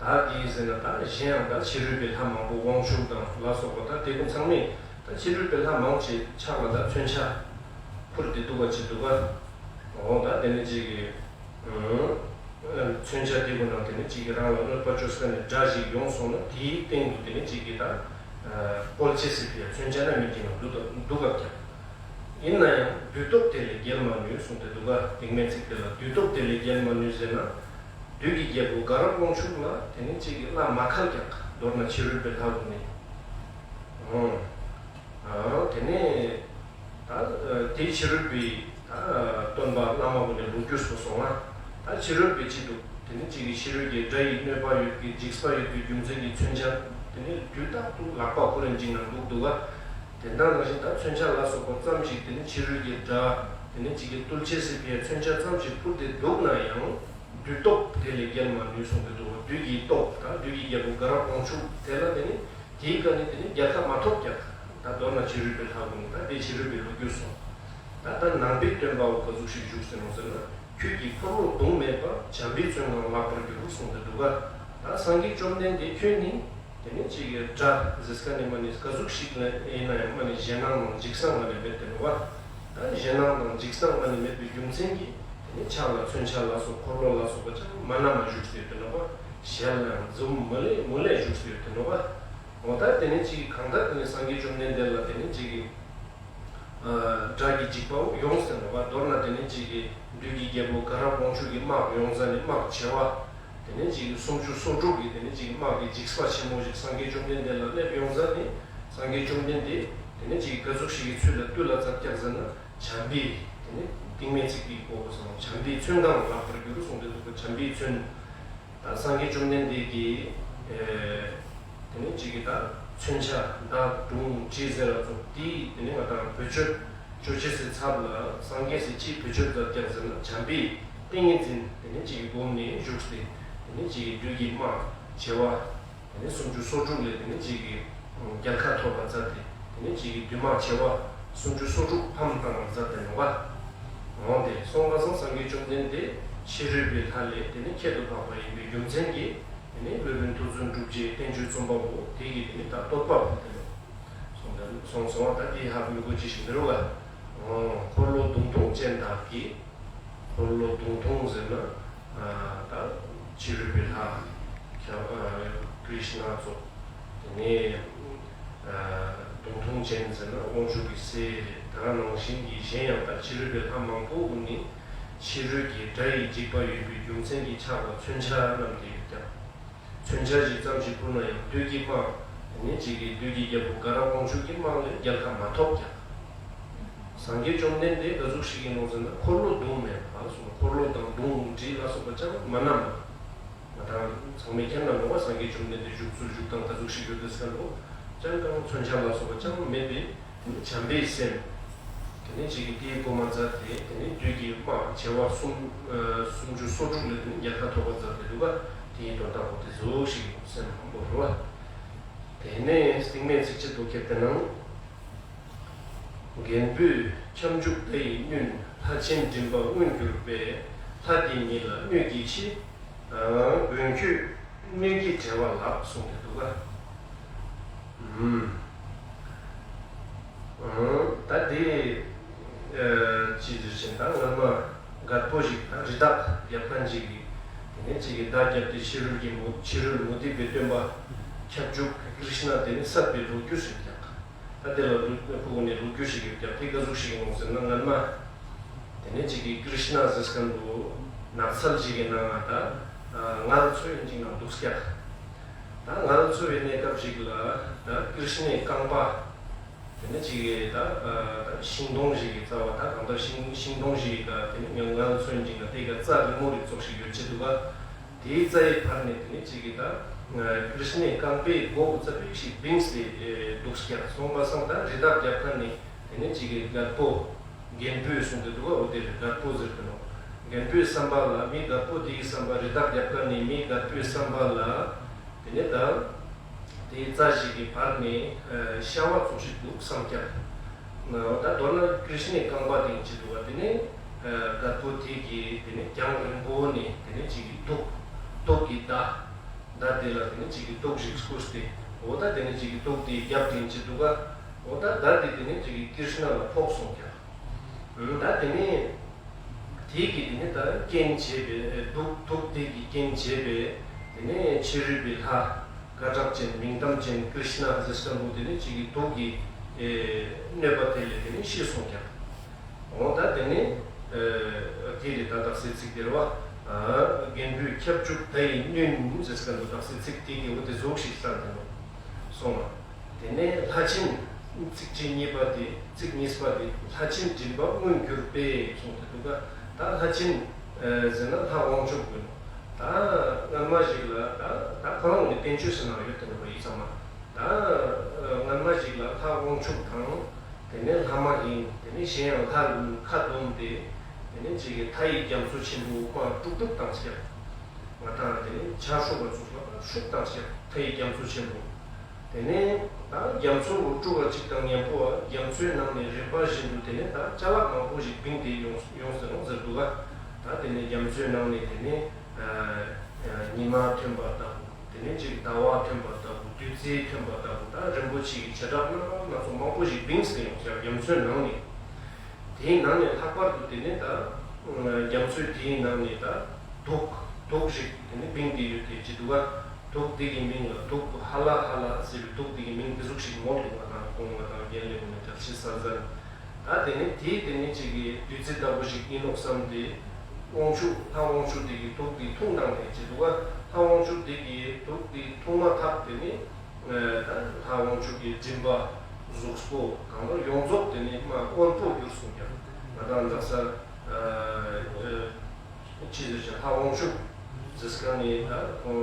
བདག་གིས་ཟེར་ན་ད་གཞན་ཡང་ད་ཕྱི་རོལ་པའི་ལྷ་མང་པོ་དབང་ཕྱུག་དང་ལ་སོགས་པ་ད་དེ་ཀུན་ཚང་མས་ད་ཕྱི་རོལ་པའི་ལྷ་མང་ཆེ་ཕྱག་ལ་ད་མཚོན་ཆ་ཕུར་ཏེ་འདུག་ག་ཅི་འདུག་ག་འོ་ད་དེ་ནི་གཅིག་གི་མཚོན་ཆ་དེ་ཀུན་ནང་དེ་ནི་གཅིག་གི་རང་ལ་གནོད་པ་བཅོས་ས་ནས་དགྲ་ཞིག་ཡོང་སོང་ན་དེའི་སྟེང་དུ་དེ་ནི་གཅིག་གི་ད་བཀོལ་ཆེ་སྲིད་པའི་མཚོན་ཆ་ན་མི་དེ་ནང་འདུག་འདུག་ག་ཀྱང་། ཡིན་ན་ཡང་བདུད་སྟོབས་དེ་ལས་རྒྱལ་མ་ནུས་གསུངས་ཏེ་འདུག་ག་དེང་མའི་ཚིག་དེ་ལ་བདུད་སྟོབས་དེ་ལས་རྒྱལ་མ་ནུས་ཟེར་ན། བདུད་ཀྱི་རྒྱལ་པོ་དགའ་རབ་དབང་ཕྱུག་ལ་དེ་ནས་གཅིག་གི་བླ་མ་ཁ་རྒྱག་མདོར་ན་ཕྱི་རོལ་པའི་ལྷ་ཀུན་ནས། ཨོ། དེ་ནས་ད་དེའི་ཕྱི་རོལ་པའི་ད་སྟོན་པ་བླ་མ་ཀུན་ནས་ལོ་རྒྱུས་སུ་སོང་ང་། ད་ཕྱི་རོལ་པའི་ཆེད་དུ་དེ་ནས་གཅིག་གི་ཕྱི་རོལ་གྱི་དགྲ་ཡི་གནོད་པ་ཡོད་ཀྱི་འཇིགས་པ་ཡོད་ཀྱི་རྒྱུ་མཚན་གྱི་མཚོན་ཆ་དེ་ནས་དུས་རྟག་ཏུ་ལག་པ་ཁོ་རང་འཇིགས་ན་འདུག་འདུག་ག་དེ་འདྲ་ནང་བཞིན་ད་མཚོན་ཆ་ལ་སོགས་པ་ཙམ་ཞིག་དེ་ནི་ཕྱི་རོལ་གྱི་དགྲ་དེ་ནི་གཅིག་གི་གཏུལ་ཆེས་སི་ཕིའི་མཚོན་ཆ་ཙམ་ཞིག་ཕུར་ཏེ་འདུག་ན་ཡང་བདུད་སྟོབས་དེ་ལས་རྒྱལ་མ་ནུས་གསུངས་ཏེ་འདུག་བདུད་ཀྱི་སྟོབས་དང་བདུད་ཀྱི་རྒྱལ་པོ་དགའ་རབ་དབང་ཕྱུག་དེ་ལ་དེ་ནི་དེའི་སྐབས་ནི་དེ་ནི་རྒྱལ་ཁ་མ་ཐོབ་ཀྱང་ད་མདོར་ན་ཕྱི་རོལ་པའི་ལྷ་ཀུན་ད་དེ་ཕྱི་རོལ་པའི་ལོ་རྒྱུས་སོང་། ད་ད་ནང་པའི་སྟོན་པ་འོ་ག་ཟུག་ཞིག་བཞུགས་ཟེར་ནོ་ཟེར་ན། ཁྱོད་ཀྱི་འཁོར་ལོ་གདུང་མེད་པ་བྱམས་པའི་མཚོན་ནང་ལགས་པར་འགྱུར་གསུངས་ཏེ་འདུག་ག་ད་སངས་རྒྱས་བཅོམ་ལྡན་འདས་ཁྱོད་ནི། དེ་ནས་གཅིག་གི་དགྲ་ཟེར་ཁ་ནས་མ་ནི་ག་ཟུག་ཞིག་ལ་ཡིན་ན་ཡང་མ་ནི་ཞེད་སྣང་དང་འཇིགས་སྣང་མ་ནི་མེད་དེ་ནོ་བ། ད་ཞེད་སྣང་དང་འཇིགས་སྣང་མ་ནི་མེད་པའི་རྒྱུ་མཚན་གྱིས་དེ་ནས་ཕྱག་ལ་མཚོན་ཆ་ལ་སོགས་འཁོར་ལོ་ལ་སོགས་པ་ཅང་མ་ན་མ་བཞུགས་ཟེར་དེ་ནོ་བ། ཞལ་ལ་ཡང་འཛུམ་མུ་ལེ་མུ་ལེ་བཞུགས་ཟེར་དེ་ནོ་བ། འོ་ད་དེ་ནས་གཅིག་གི་གང་ལྟར་དེ་ནས་སངས་རྒྱས་བཅོམ་ལྡན་འདས་ལ་དེ་ནས་གཅིག་གི་དགྲ་གི་འཇིགས་པ་ཡོངས་ཟེར་ནོ་བ། མདོར་ན་དེ་ནས་གཅིག་གི་བདུད་ཀྱི་རྒྱལ་པོ་དགའ་རབ་དབང་ཕྱུག་གི་དམག་ཡོངས་ཟ་ནས་དམག་ཆེ་བ། དེ་ནས་གཅིག་གི་སུམ་ཅུ་སོ་དྲུག་གི་དེ་ནས་གཅིག་གི་དམག་གི་འཇིགས་པ་ཆེན་མོ་ཞིག་སངས་རྒྱས་བཅོམ་ལྡན་འདས་ལ་སླེབས་ཡོང་ཟ་ནས། སངས་རྒྱས་བཅོམ་ལྡན་འདས་དེ་ནས་ཅིག་ག་ཟུག་ཞིག་གི་ཚུལ་ལ་བཏུལ་ལ་སྩལ་ཀྱག་ཟེར་ན། བྱམས་པས་དེ་ནས་ཏིང་ངེ་འཛིན་གྱི་སྒོ་སོང་བྱམས་པས་མཚོན་གང་ལགས་པར་འགྱུར་གསུངས་ཏེ་འདུག་པ། བྱམས་པས་མཚོན། ད་སངས་རྒྱས་བཅོམ་ལྡན་འདས་ཀྱི་ཨེ་དེ་ནས་ཅིག་གི་ད་མཚོན་ཆ་མདའ་མདུང་གྲི་ཟེར་ར་ཚོ་དེ་དེ་ནས་ང་དང་བེད་སྤྱོད་སྤྱོད་བྱེད་སའི་ཚབ་ལ་སངས་རྒྱས་སི་ཅིག་བེད་སྤྱོད་མཛད་ཀྱག་ཟེར་ན། བྱམས་པས་ཏིང་ངེ་འཛིན་དེ་ནས་ཅིག་གི་སྒོམ་ནས་བཞུགས་ཏེ་དེ་ནས་ཅིག་གི་བདུད་ཀྱི་དམག་བྱེ་བ་དེ་ནས་སུམ་ཅུ་སོ་དྲུག་ལས་དེ་ནས་ཅིག་གི་རྒྱལ་ཁ་ཐོབ་པར་མཛད་དེ། དེ་ནས་ཅིག་གི་བདུད་དམག་བྱེ་བ་སུམ་ཅུ་སོ་དྲུག་ཕམ་བཏང་བར་མཛད་དེ་ནོག་པ། འོང་སྟེ་སོང་པ་སང་སངས་རྒྱས་བཅོམ་ལྡན་འདས་ཕྱི་རོལ་པའི་ལྷ་ལས་དེ་ནས་ཁྱད་དུ་འཕགས་པ་ཡིན་པའི་རྒྱུ་མཚན་གྱིས། དེ་ནས་སློབ་དཔོན་མཐོ་བཙུན་གྲུབ་རྗེའི་བསྟན་བཅོས་རྩོམ་པ་པོ་དེ་གིས་དེ་ནས་ད་བསྟོད་པ་ཕུལ་ཏེ་ནོག། སོང་ད་སོང་སོང་བ་ད་དེ་ཧ་མི་གོ་ཅི་ཞིག་འདིར་བ། འོང་འཁོར་ལོ་མདུང་ཐུང་ཅན་དག་གིས། འཁོར་ལོ་མདུང་ཐུང་ཟེར་ན། ཨ་ད་ཕྱི་རོལ་པའི་ལྷ་ཁྱབ་ཨ་ཀྲིཤ་ན་ཚོགས། དེ་ནས་ཨ་མདུང་ཐུང་ཅན་ཟེར་ན་དབང་ཕྱུག་གི་སྲས་རེད། ད་ནང་བཞིན་གྱི་གཞན་ཡང་ད་ཕྱི་རོལ་པའི་ལྷ་མང་པོ་ཀུན་ནི་ཕྱི་རོལ་གྱི་དགྲ་ཡི་འཇིགས་པ་ཡོད་པའི་རྒྱུ་མཚན་གྱིས་ཆགས་པ་མཚོན་ཆ་རྣམས་དེ་ཡོད་ཀྱང་། མཚོན་ཆ་ཞིག་ཙམ་ཞིག་ཕུལ་ན་ཡང་བདུད་ཀྱི་དམག་དེ་ནས་ཅིག་གི་བདུད་ཀྱི་རྒྱལ་པོ་དགའ་རབ་དབང་ཕྱུག་གི་དམག་ལས་རྒྱལ་ཁ་མ་ཐོབ་ཀྱང་། སངས་རྒྱས་བཅོམ་ལྡན་འདས་ག་ཟུག་ཞིག་ཡིན་ནོ་ཟེར་ན། འཁོར་ལོ་མདུང་མེད་པ་སོང་། འཁོར་ལོ་དང་མདུང་གྲི་ལ་སོགས་པ་ཅང་མ་བསྣམས་པ། ང་དང་ཚང་མས་མཁྱེན་ན་ནོ་བ། སངས་རྒྱས་བཅོམ་ལྡན་འདས་བཞུགས་ཚུལ་བཞུགས་སྟངས་ག་ཟུག་ཞིག་ཡོད་དེ་ཟེར་ན། ཅང་གང་མཚོན་ཆ་ལ་སོགས་པ་ཅང་མེད་པའི། དེ་ནས་བྱམས་པའི་སེམས། དེ་ནས་ཅིག་གི་དེའི་སྒོ་མ་མཛད་དེ་དེ་ནས་བདུད་ཀྱི་དམག་བྱེ་བ་སུམ་ཨ་སུམ་ཅུ་སོ་དྲུག་ལས་དེ་ནས་རྒྱལ་ཁ་ཐོབ་པར་མཛད་དེ་འདུག་ག། དེའི་དོན་དག་པོ་དེ་ཟུག་ཞིག་སེམས་མང་པོ་རུ་བ། དེ་ནས་སྟིང་མའི་ཚིགས་བཅད་དོ་ཁྱེར་དེ་ནང་། རྒན་པོས་ཁྱབ་འཇུག་མདའ་ཡིས་བསྣུན། ལྷ་ཆེན་མགྲིན་པ་མངོན་གྱུར་པས། ལྷ་དེ་ཉིད་ལ་གནོད་ཀྱིས་ཕྱི། མགོན་ཁྱོད་གནོད་ཀྱི་བྲེལ་བ་ལགས་གསུངས་ཏེ་འདུག་ག། ཨུམ། ཨུམ། ད་དེ་ཅི་ཟེར་ཞིང་ད་སྔ་མ་རྒད་པོ་ཞིག་ད་རི་དྭགས་རྒྱབ་ཁ་ཅིག་གིས་དེ་ནས་ཅིག་གིས་མདའ་བརྒྱབ་སྟེ་ཕྱི་རོལ་གྱི་མུ་ཕྱི་རོལ་མུ་སྟེགས་པའི་སྟོན་པ་ཁྱབ་འཇུག་ཀྲིཤ་ན་དེ་ནས་བསད་པའི་ལོ་རྒྱུས་ཤིག་ཀྱང་། ད་དེ་ལ་ལུ་ཕུ་གུ་ནས་ལོ་རྒྱུས་ཤིག་ཡོད་ཀྱང་། དེ་ག་ཟུག་ཞིག་ཡིན་ནོ་ཟེར་ན། སྔན་མ་དེ་ནས་ཅིག་གིས་ཀྲིཤ་ན་ཟེར་མཁན་པོ་ནགས་ཚལ་ཞིག་གི་ནང་ང་ད་ངལ་འཚོ་ཡིན་ཅིག་ནང་འདུག་ཀྱག། ད་ངལ་འཚོ་བའི་གནས་སྐབས་ཤིག་ལ་ད་ཀྲིཤ་ནའི་རྐང་པ་དེ་ནས་ཅིག་གིས་ད་ཤིང་སྡོང་ཞིག་གི་རྩ་བ། ད་གང་ལྟར་ཤིང་ཤིང་སྡོང་ཞིག་གི་ད་དེ་ནས་ངལ་འཚོ་ཡིན་ཅིག་ན་དེ་ག་རྩ་རིང་མོ་རིག་ཙོགས་ཤིག་ཡོད་ཅེ་འདུག་ག། དེའི་རྩ་ཡི་བར་ནས་དེ་ནས་ཅིག་གིས་ད་ཀྲིཤ་ནའི་རྐང་པའི་མགོ་བོ་རྩ་བའི་ཞིག་བིངས་ཏེ་འདུག་ཀྱག། སོང་པ་སང་ད་རི་དྭགས་རྒྱབ་ཁ་ནས་དེ་ནས་ཅིག་གིས་རྒད་པོ་རྒན་པོས་གསུངས་ཏེ་འདུག་ག། འོ་དེ་རི་རྒད་པོ་ཟེར་གི་ནོ། རྒན་པོའི་བསམ་པ་ལ་མི་རྒད་པོ་དེའི་བསམ་པ། རི་དྭགས་རྒྱབ་ཁ་ནས་མི་རྒད་པོའི་བསམ་པ་ལ་དེ་ནས་ད་དེའི་རྩ་ཞིག་གི་བར་ནས་ཤ་བ་ཙོགས་ཤིག་འདུག་བསམ་ཀྱག། ད་མདོར་ན་ཀྲིཤ་ནའི་རྐང་པ་དེ་ཡིན་ཅི་འདུག་བ། དེ་ནས་རྒད་པོ་དེ་གིས་དེ་ནས་རྒྱང་རིང་པོ་ནས་དེ་ནས་ཅིག་གིས་དུག་དུག་གི་མདའ་མདའ་དེ་ལ་དེ་ནས་ཅིག་གིས་དུག་ཞིག་བསྐུར་ཏེ། འོ་ད་དེ་ནས་ཅིག་གིས་དུག་དེ་བརྒྱབ་དེ་ཡིན་ཅི་འདུག་ག། འོ་ད་མདའ་དེ་དེ་ནས་ཅིག་གིས་ཀྲིཤ་ན་ལ་ཕོག་སོང་ཀྱག། ད་དེ་ནས་དེ་གིས་དེ་ནས་ད་རྐྱེན་བྱས་པས། དུག་དུག་དེ་གིས་རྐྱེན་བྱས་པས་དེ་ནས་ཕྱི་རོལ་པའི་ལྷ་དཀར་དྲག་ཅན་མིང་གཏམ་ཅན་ཀྲིཤ་ན་ཟེར་སྐམ་པོ་དེ་ནས་ཅིག་གིས་དུག་གིས་གནོད་པ་དེ་ལས་དེ་ནས་ཤི་སོང་ཀྱག། འོ་ད་དེ་ནས་དེ་ལས་ད་དག་སའི་ཚིག་དེ་རེད་བ། རྒན་པོས་ཁྱབ་འཇུག་མདའ་ཡིས་བསྣུན་ཟེར་སྐམ་པོ་དག་སའི་ཚིག་དེ་གིས་འོ་དེ་ཟུག་ཤིག་བསམ་དེ་ནས་སོང་བ། དེ་ནས་ལྷ་ཆེན། ཚིགས་བཅད་གཉིས་པ་དེ། ཚིག་གཉིས་པ་དེ། ལྷ་ཆེན་མགྲིན་པ་མངོན་གྱུར་པས་གསུངས་ཏེ་འདུག་ག། ད་ལྷ་ཆེན་ཟེར་ན་ལྷ་དབང་ཕྱུག་ཀུན། ད་སྔན་མ་ཞིག་ལ་ད་ད་ཁོ་རང་ངོས་ནས་བསྟན་བཅོས་ཟེར་ནའང་ཡོད་དེ་འདུག་ག། ཡིག་ཚང་མ། ད་སྔན་མ་ཞིག་ལ་ལྷ་དབང་ཕྱུག་དང་། དེ་ནས་ལྷ་མ་ཡིན། དེ་ནས་གཞན་ཡང་ལྷ་ཀུན་ཁ་བསྡོམས་ཏེ། དེ་ནས་ཅིག་གིས་མཐའ་ཡི་རྒྱ་མཚོ་ཆེན་པོའི་དབུ་མ་དཀྲུག་དཀྲུག་བཏང་ཀྱག། ང་དང་དེ་ནས་ཆར་ཤུགས་ལ་སོགས་པ་ཤུགས་བཏང་ཀྱག། མཐའ་ཡི་རྒྱ་མཚོ་ཆེན་པོ། དེ་ནས་ད་རྒྱ་མཚོ་རུ་དཀྲུག་པ་གཅིག་དང་མཉམ་པོ་རྒྱ་མཚོའི་ནང་ནས་རིམ་པ་བཞིན་དུ་དེ་ནས་ད་ཅ་ལག་མང་པོ་ཞིག་བིངས་ཏེ་ཡོང་ཡོང་ཟེར་ཡོང་ཟེར་འདུག་ག། ད་དེ་ནས་རྒྱ་མཚོའི་ནང་ནས་དེ་ནས་ཉི་མ་ཐོན་པ་ལྟ་བུ། དེ་ནས་ཅིག་ཟླ་བ་ཐོན་པ་ལྟ་བུ། བདུད་རྩི་ཐོན་པ་ལྟ་བུ། ད་རིན་པོ་ཆེ་གི་བྱེ་བྲག་སྣ་མང་སྣ་ཚོགས་མང་པོ་ཞིག་བིངས་ཏེ་ཡོང་ཟེར་རྒྱ་མཚོའི་ནང་ནས། དེའི་ནང་ནས་ལྷག་པར་དུ་དེ་ནས་ད་རྒྱ་མཚོའི་དེའི་ནང་ནས་ད་དུག་དུག་ཞིག་དེ་ནས་བིངས་ཏེ་ཡོད་དེ་ཅི་འདུག་ག། དུག་དེ་གི་མིང་ལ་དུག་ཧ་ལ་ཧ་ལ་ཟེར་བའི་དུག་དེ་གི་མིང་དེ་ཟུག་ཞིག་མོལ་འདུག། ང་དང་གོང་མ་དང་རྒན་ལས་ཀུན་ནས་གྲགས་ཆེ་ས་ཟན། ད་དེ་ནས་དེའི་དེ་ནས་ཅིག་གི་བདུད་རྩི་ལྟ་བུ་ཞིག་ཡིན་ནོག་བསམ་སྟེ། དབང་ཕྱུག་ལྷ་དབང་ཕྱུག་དེ་གི་དུག་དེ་འཐུང་བཏང་དེ་ཅི་འདུག་ག། ལྷ་དབང་ཕྱུག་དེ་གི་དུག་དེ་འཐུང་མ་ཐག་དེ་ནས། ད་ལྷ་དབང་ཕྱུག་གི་མགྲིན་པ་གཟུགས་པོ་གང་ལྟར་ཡོངས་རྫོགས་དེ་ནི་མ་སྔོན་པོ་གྱུར་སོང་ཀྱང་ང་དང་འདག་ས་ཅི་ཟེར་ཞིང་ལྷ་དབང་ཕྱུག་ཟེར་ཁན་ནི་ད་ཁོང་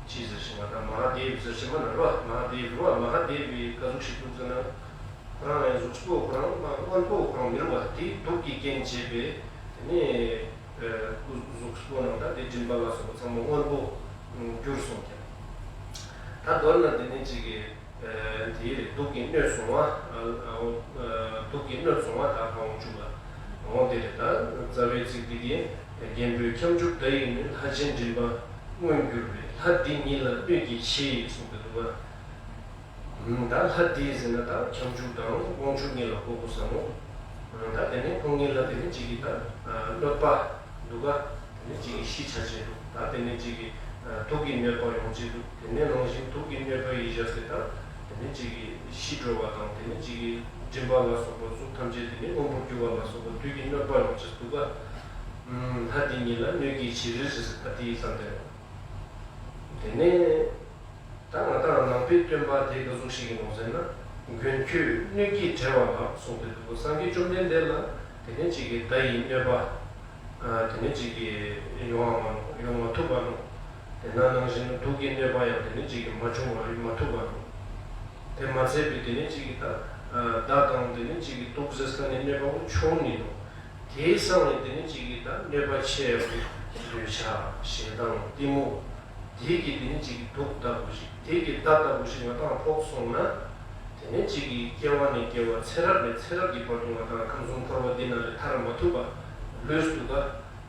ཅི་ཟེར་ཞིང་ང་དང་མ་ཧཱ་དེ་བི་ཟེར་ཞིང་མ་ན་རོ་མ་ཧཱ་དེ་བི་རོ་མ་ཧཱ་དེ་བི་ག་ཟུག་ཞིག་འདུག་ཟེར་ན། ཁོ་རང་ཡང་གཟུགས་པོ་ཁོ་རང་མ་སྔོན་པོ་ཁོ་རང་མི་རུང་བ་དེ་དུག་གི་རྐྱེན་བྱས་པས་དེ་ནས་གཟུགས་པོ་ནང་ད་དེ་མགྲིན་པ་ལ་སོགས་པ་ཚང་མ་སྔོན་པོ་གྱུར་སོང་ཀྱང་། ད་མདོར་ན་དེ་ནས་ཅིག་གི་དེའི་རིགས་དུག་གི་སྣོད་བཟུང་བ། དུག་གི་སྣོད་བཟུང་བ་ད་ཧ་འོང་བཅུག་ལ་འོང་དེ་རེད། ད་རྩ་བའི་ཚིག་འདི་དེ་རྒན་པོའི་ཁྱབ་འཇུག་བརྡ་ཡིས་ནི། ལྷ་ཆེན་མགྲིན་པ་མངོན་གྱུར་པའི། ལྷ་འདི་ཉིད་ལ་སྣོད་ཀྱི་ཕྱི་ཡིས་གསུངས་པའི་འདུག་པ། ད་ལྷ་འདི་ཟེར་ན་ད་ཁྱབ་འཇུག་དང་དབང་ཕྱུག་གཉིས་ལ་གོ་དགོས་བསམ་མོ། ད་དེ་ནས་ཁོང་གཉིས་ལ་དེ་ནས་གཅིག་གིས་ད་གནོད་པ་འདུག་ག་དེ་ནས་གཅིག་གིས་ཤི་ཆ་བྱེད་འདུག་ད་དེ་ནས་གཅིག་གིས་དུག་གི་གནོད་པ་ཡོང་བྱེད་འདུག་དེ་ནས་ནང་བཞིན་དུག་གི་གནོད་པ་ཡི་བཞག་སྟེ་ད་དེ་ནས་གཅིག་གིས་ཤི་འགྲོ་བ་དང་དེ་ནས་གཅིག་གིས་མགྲིན་པ་ལ་སོགས་པ་གཟུགས་ཐམས་ཅད་དེ་ནས་སྔོན་པོར་གྱུར་བ་ལ་སོགས་པ་དུག་གི་གནོད་པ་ཡོང་བྱེད་འདུག་ག་ལྷ་འདི་ཉིད་ལ་སྣོད་ཀྱི་ཕྱི་རིལ་ཟེར་ད་དེའི་བསམ་སྟེ་རེད། དེ་ནས། ད་ང་དང་ནང་པའི་སྟོན་པ་དེ་ག་ཟུག་ཞིག་ཡིན་ནོ་ཟེར་ན། མགོན་ཁྱོད་སྣོད་ཀྱིས་བྲེལ་བ་ལགས་གསུངས་ཏེ་འདུག་སངས་རྒྱས་བཅོམ་ལྡན་འདས་ལ་དེ་ནས་གཅིག་གིས་མདའ་ཡི་གནོད་པ། དེ་ནས་གཅིག་གིས་ཡོང་བ་མ་ཡོང་མ་ཐུབ་པ་ནོ། དེ་ན་ནང་བཞིན་དུག་གི་གནོད་པ་ཡང་དེ་ནས་གཅིག་གིས་མ་བྱུང་བ་མ་ཐུབ་པ་ནོ། དེ་མ་ཚད་པའི་དེ་ནས་གཅིག་གིས་ད་མདའ་དང་དེ་ནས་གཅིག་གིས་དུག་ཟེར་ས་ནས་གནོད་པ་བོ་ཆུང་ནི་ནོ། དེའི་སང་ནས་དེ་ནས་གཅིག་གིས་ད་གནོད་པ་ཆེ་བའི་འདོད་ཆགས་ཞེ་སྡང་གཏི་མུག་དེ་གི་དེ་ནས་གཅིག་གི་དུག་ལྟ་བུ་ཞིག་དེ་གི་མདའ་ལྟ་བུ་ཞིག་ང་དང་ཕོག་སོང་ན། དེ་ནས་གཅིག་གི་སྐྱེ་བ་ནས་སྐྱེ་བ་ཚེ་རབས་ནས་ཚེ་རབས་ཀྱི་བར་དུ་ང་དང་ཁམས་གསུམ་འཁོར་བ་འདི་ནང་ལས་ཐར་མ་ཐུབ་པ་ལུས་འདུག་ག་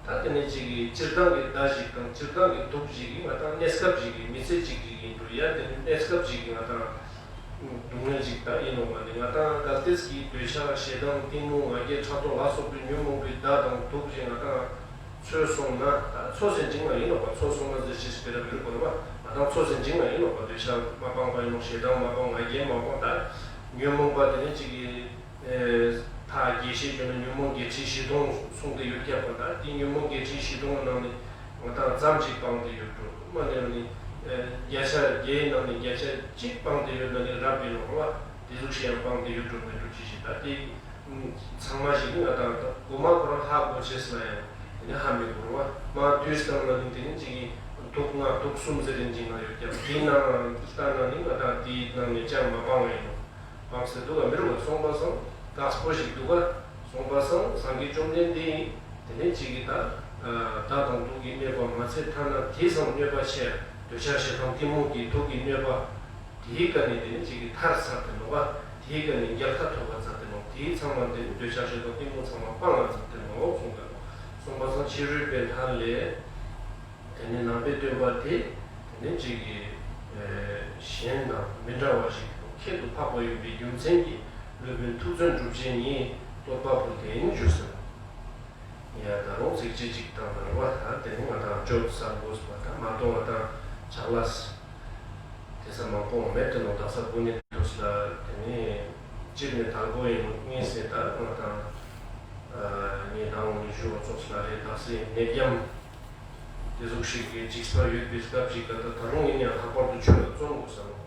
ད་དེ་ནས་གཅིག་གི་སྤྱིར་བཏང་གི་མདའ་ཞིག་དང་སྤྱིར་བཏང་གི་དུག་ཞིག་གིས་ང་དང་གནས་སྐབས་ཤིག་གི་མི་ཚེ་གཅིག་གི་ཡིན་འགྲོ་ཡ་དེ་ནས་གནས་སྐབས་ཤིག་གི་ང་དང་སྡུག་བསྔལ་ཅིག་ད་ཡིན་ནོ་མ་ནི་ང་དང་གལ་ཏེ་གི་འདོད་ཆགས་ཞེ་སྡང་གཏི་མུག་ང་རྒྱལ་ཕྲག་དོག་ལ་སོགས་པའི་ཉོན་མོངས་པའི་མདའ་དང་དུག་ཅིག་ང་དང་ཚོས་སོང་ན་ད་ཚོས་ཟིན་ཅིག་ང་ཡིན་ནོ་པ་ཚོས་སོང་ན་ཟེར་ཞེས་སྤེ་ར་མི་རུ་གོ་ནོ་པ་ང་དང་ཚོས་ཟིན་ཅིག་ང་ཡིན་ནོ་པ་འདོད་ཆགས་མ་སྤངས་པ་ཡིན་ནོ་ཞེ་སྡང་མ་སྤངས་ང་རྒྱལ་མ་སྤངས་ད་ཉོན་མོངས་པ་དེ་ནི་གཅིག་གི་ད་རྒྱས་བཤད་བརྗོད་ན་ཉོན་མོངས་བརྒྱད་ཁྲི་བཞི་སྟོང་གསུངས་ཏེ་ཡོད་ཀྱག་པ་ད་དེ་ཉོན་མོངས་བརྒྱད་ཁྲི་བཞི་སྟོང་ནང་ནས་ང་དང་ཙམ་ཅིག་སྤངས་ཏེ་ཡོད་འགྲོ་མ་ནས་ནི་བརྒྱ་ཆ་བརྒྱའི་ནང་ནས་བརྒྱ་ཆ་གཅིག་སྤངས་ཏེ་ཡོད་ན་ནི་རབ་ཡིན་ནོ་ར་བ་དེ་ཟུག་ཞིག་ཡང་སྤངས་ཏེ་ཡོད་འགྲོ་མི་འགྲོ་ཅི་ཞིག་ད་དེ་ཚང་མ་ཞིག་ནི་ང་དང་ད་གོ་མ་ཁོ་རང་ཧ་གོ་ཆེས་ན་ཡང་དེ་ནི་ཧ་མི་གོ་ར་བ་མ་དུས་སྟངས་ན་ནི་དེ་ནི་གཅིག་གི་དུག་ལྔ་དུག་གསུམ་ཟེར་རིན་ཅིག་ན་ཡོད་ཀྱག་དེའི་ནང་ལྟ་ན་ནི་ང་དང་དེའི་ནང་ནས་ཅང་མ་སྤངས་པ་ཡིན་ནོ། སྤངས་ཟེར་འདུག་ག་མི་རུང་བ་སོང་པ་སང་དཀགས་པོ་ཞིག་འདུག་ག་སོང་པ་སང་སངས་རྒྱས་བཅོམ་ལྡན་འདས་ཡིན་དེ་ནས་གཅིག་གིས་ད་མདའ་དང་དུག་གི་གནོད་པ་མ་ཚད་ཐ་ན་དེ་སང་གནོད་པ་ཆེ་འདོད་ཆགས་ཞེ་སྡང་གཏི་མུག་གི་དུག་གི་གནོད་པ་དེའི་ཀ་ནས་དེ་ནས་གཅིག་གིས་ཐར་ཚར་ཏེ་ནོ་ག་དེའི་ཀ་ནས་རྒྱལ་ཁ་ཐོབ་པ་ཚར་ཏེ་ནོ་དེའི་ཚང་མ་དེ་ནས་འདོད་ཆགས་ཞེ་སྡང་གཏི་མུག་ཚང་མ་སྤང་བ་ཚར་ཏེ་ནོ་གསུངས་ད་ནོ། སོང་པ་སང་ཕྱི་རོལ་པའི་ལྷ་ལས། དེ་ནས་ནང་པའི་སྟོན་པ་དེ་དེ་ནས་གཅིག་གིས་གཞན་དང་མི་འདྲ་བ་ཞིག་ཁྱད་དུ་འཕགས་པ་ཡིན་པའི་རྒྱུ་མཚན་གྱིས་སློབ་དཔོན་ཐུགས་བརྩོན་སྒྲུབ་བྱེད་ཉིད་བསྟོད་པ་པོ་དེ་ཡིན་ཞུས་ཟེར། ཡ་ད་རུང་ཚིགས་བཅད་གཅིག་དང་ནང་པ་ད་དེ་ནས་ང་དང་བཅོ་ས་དགོས་པ་དང་མ་གཏོང་བ་དང་ཆག་ལས་དེ་ས་མང་པོ་མེད་དེ་ནོ་ད་ས་དགུ་ནས་དུས་ལ་དེ་ནས་གཅིག་ནས་དང་པོ་ཡིན་ངེས་ཟེར་ད་ང་དང་ངས་དང་ངས་ཞུ་བ་ཙོགས་ལ་རེད་ད་སེ་ནད་རྒྱམ། དེ་ཟུག་ཞིག་གི་འཇིགས་པ་ཡོད་པའི་སྐབས་ཤིག་ལ་ད་ད་རུང་ཡིན་ཡང་ལྷག་པར་དུ་ཆོས་ལ་བརྩོན་དགོས་བསམ།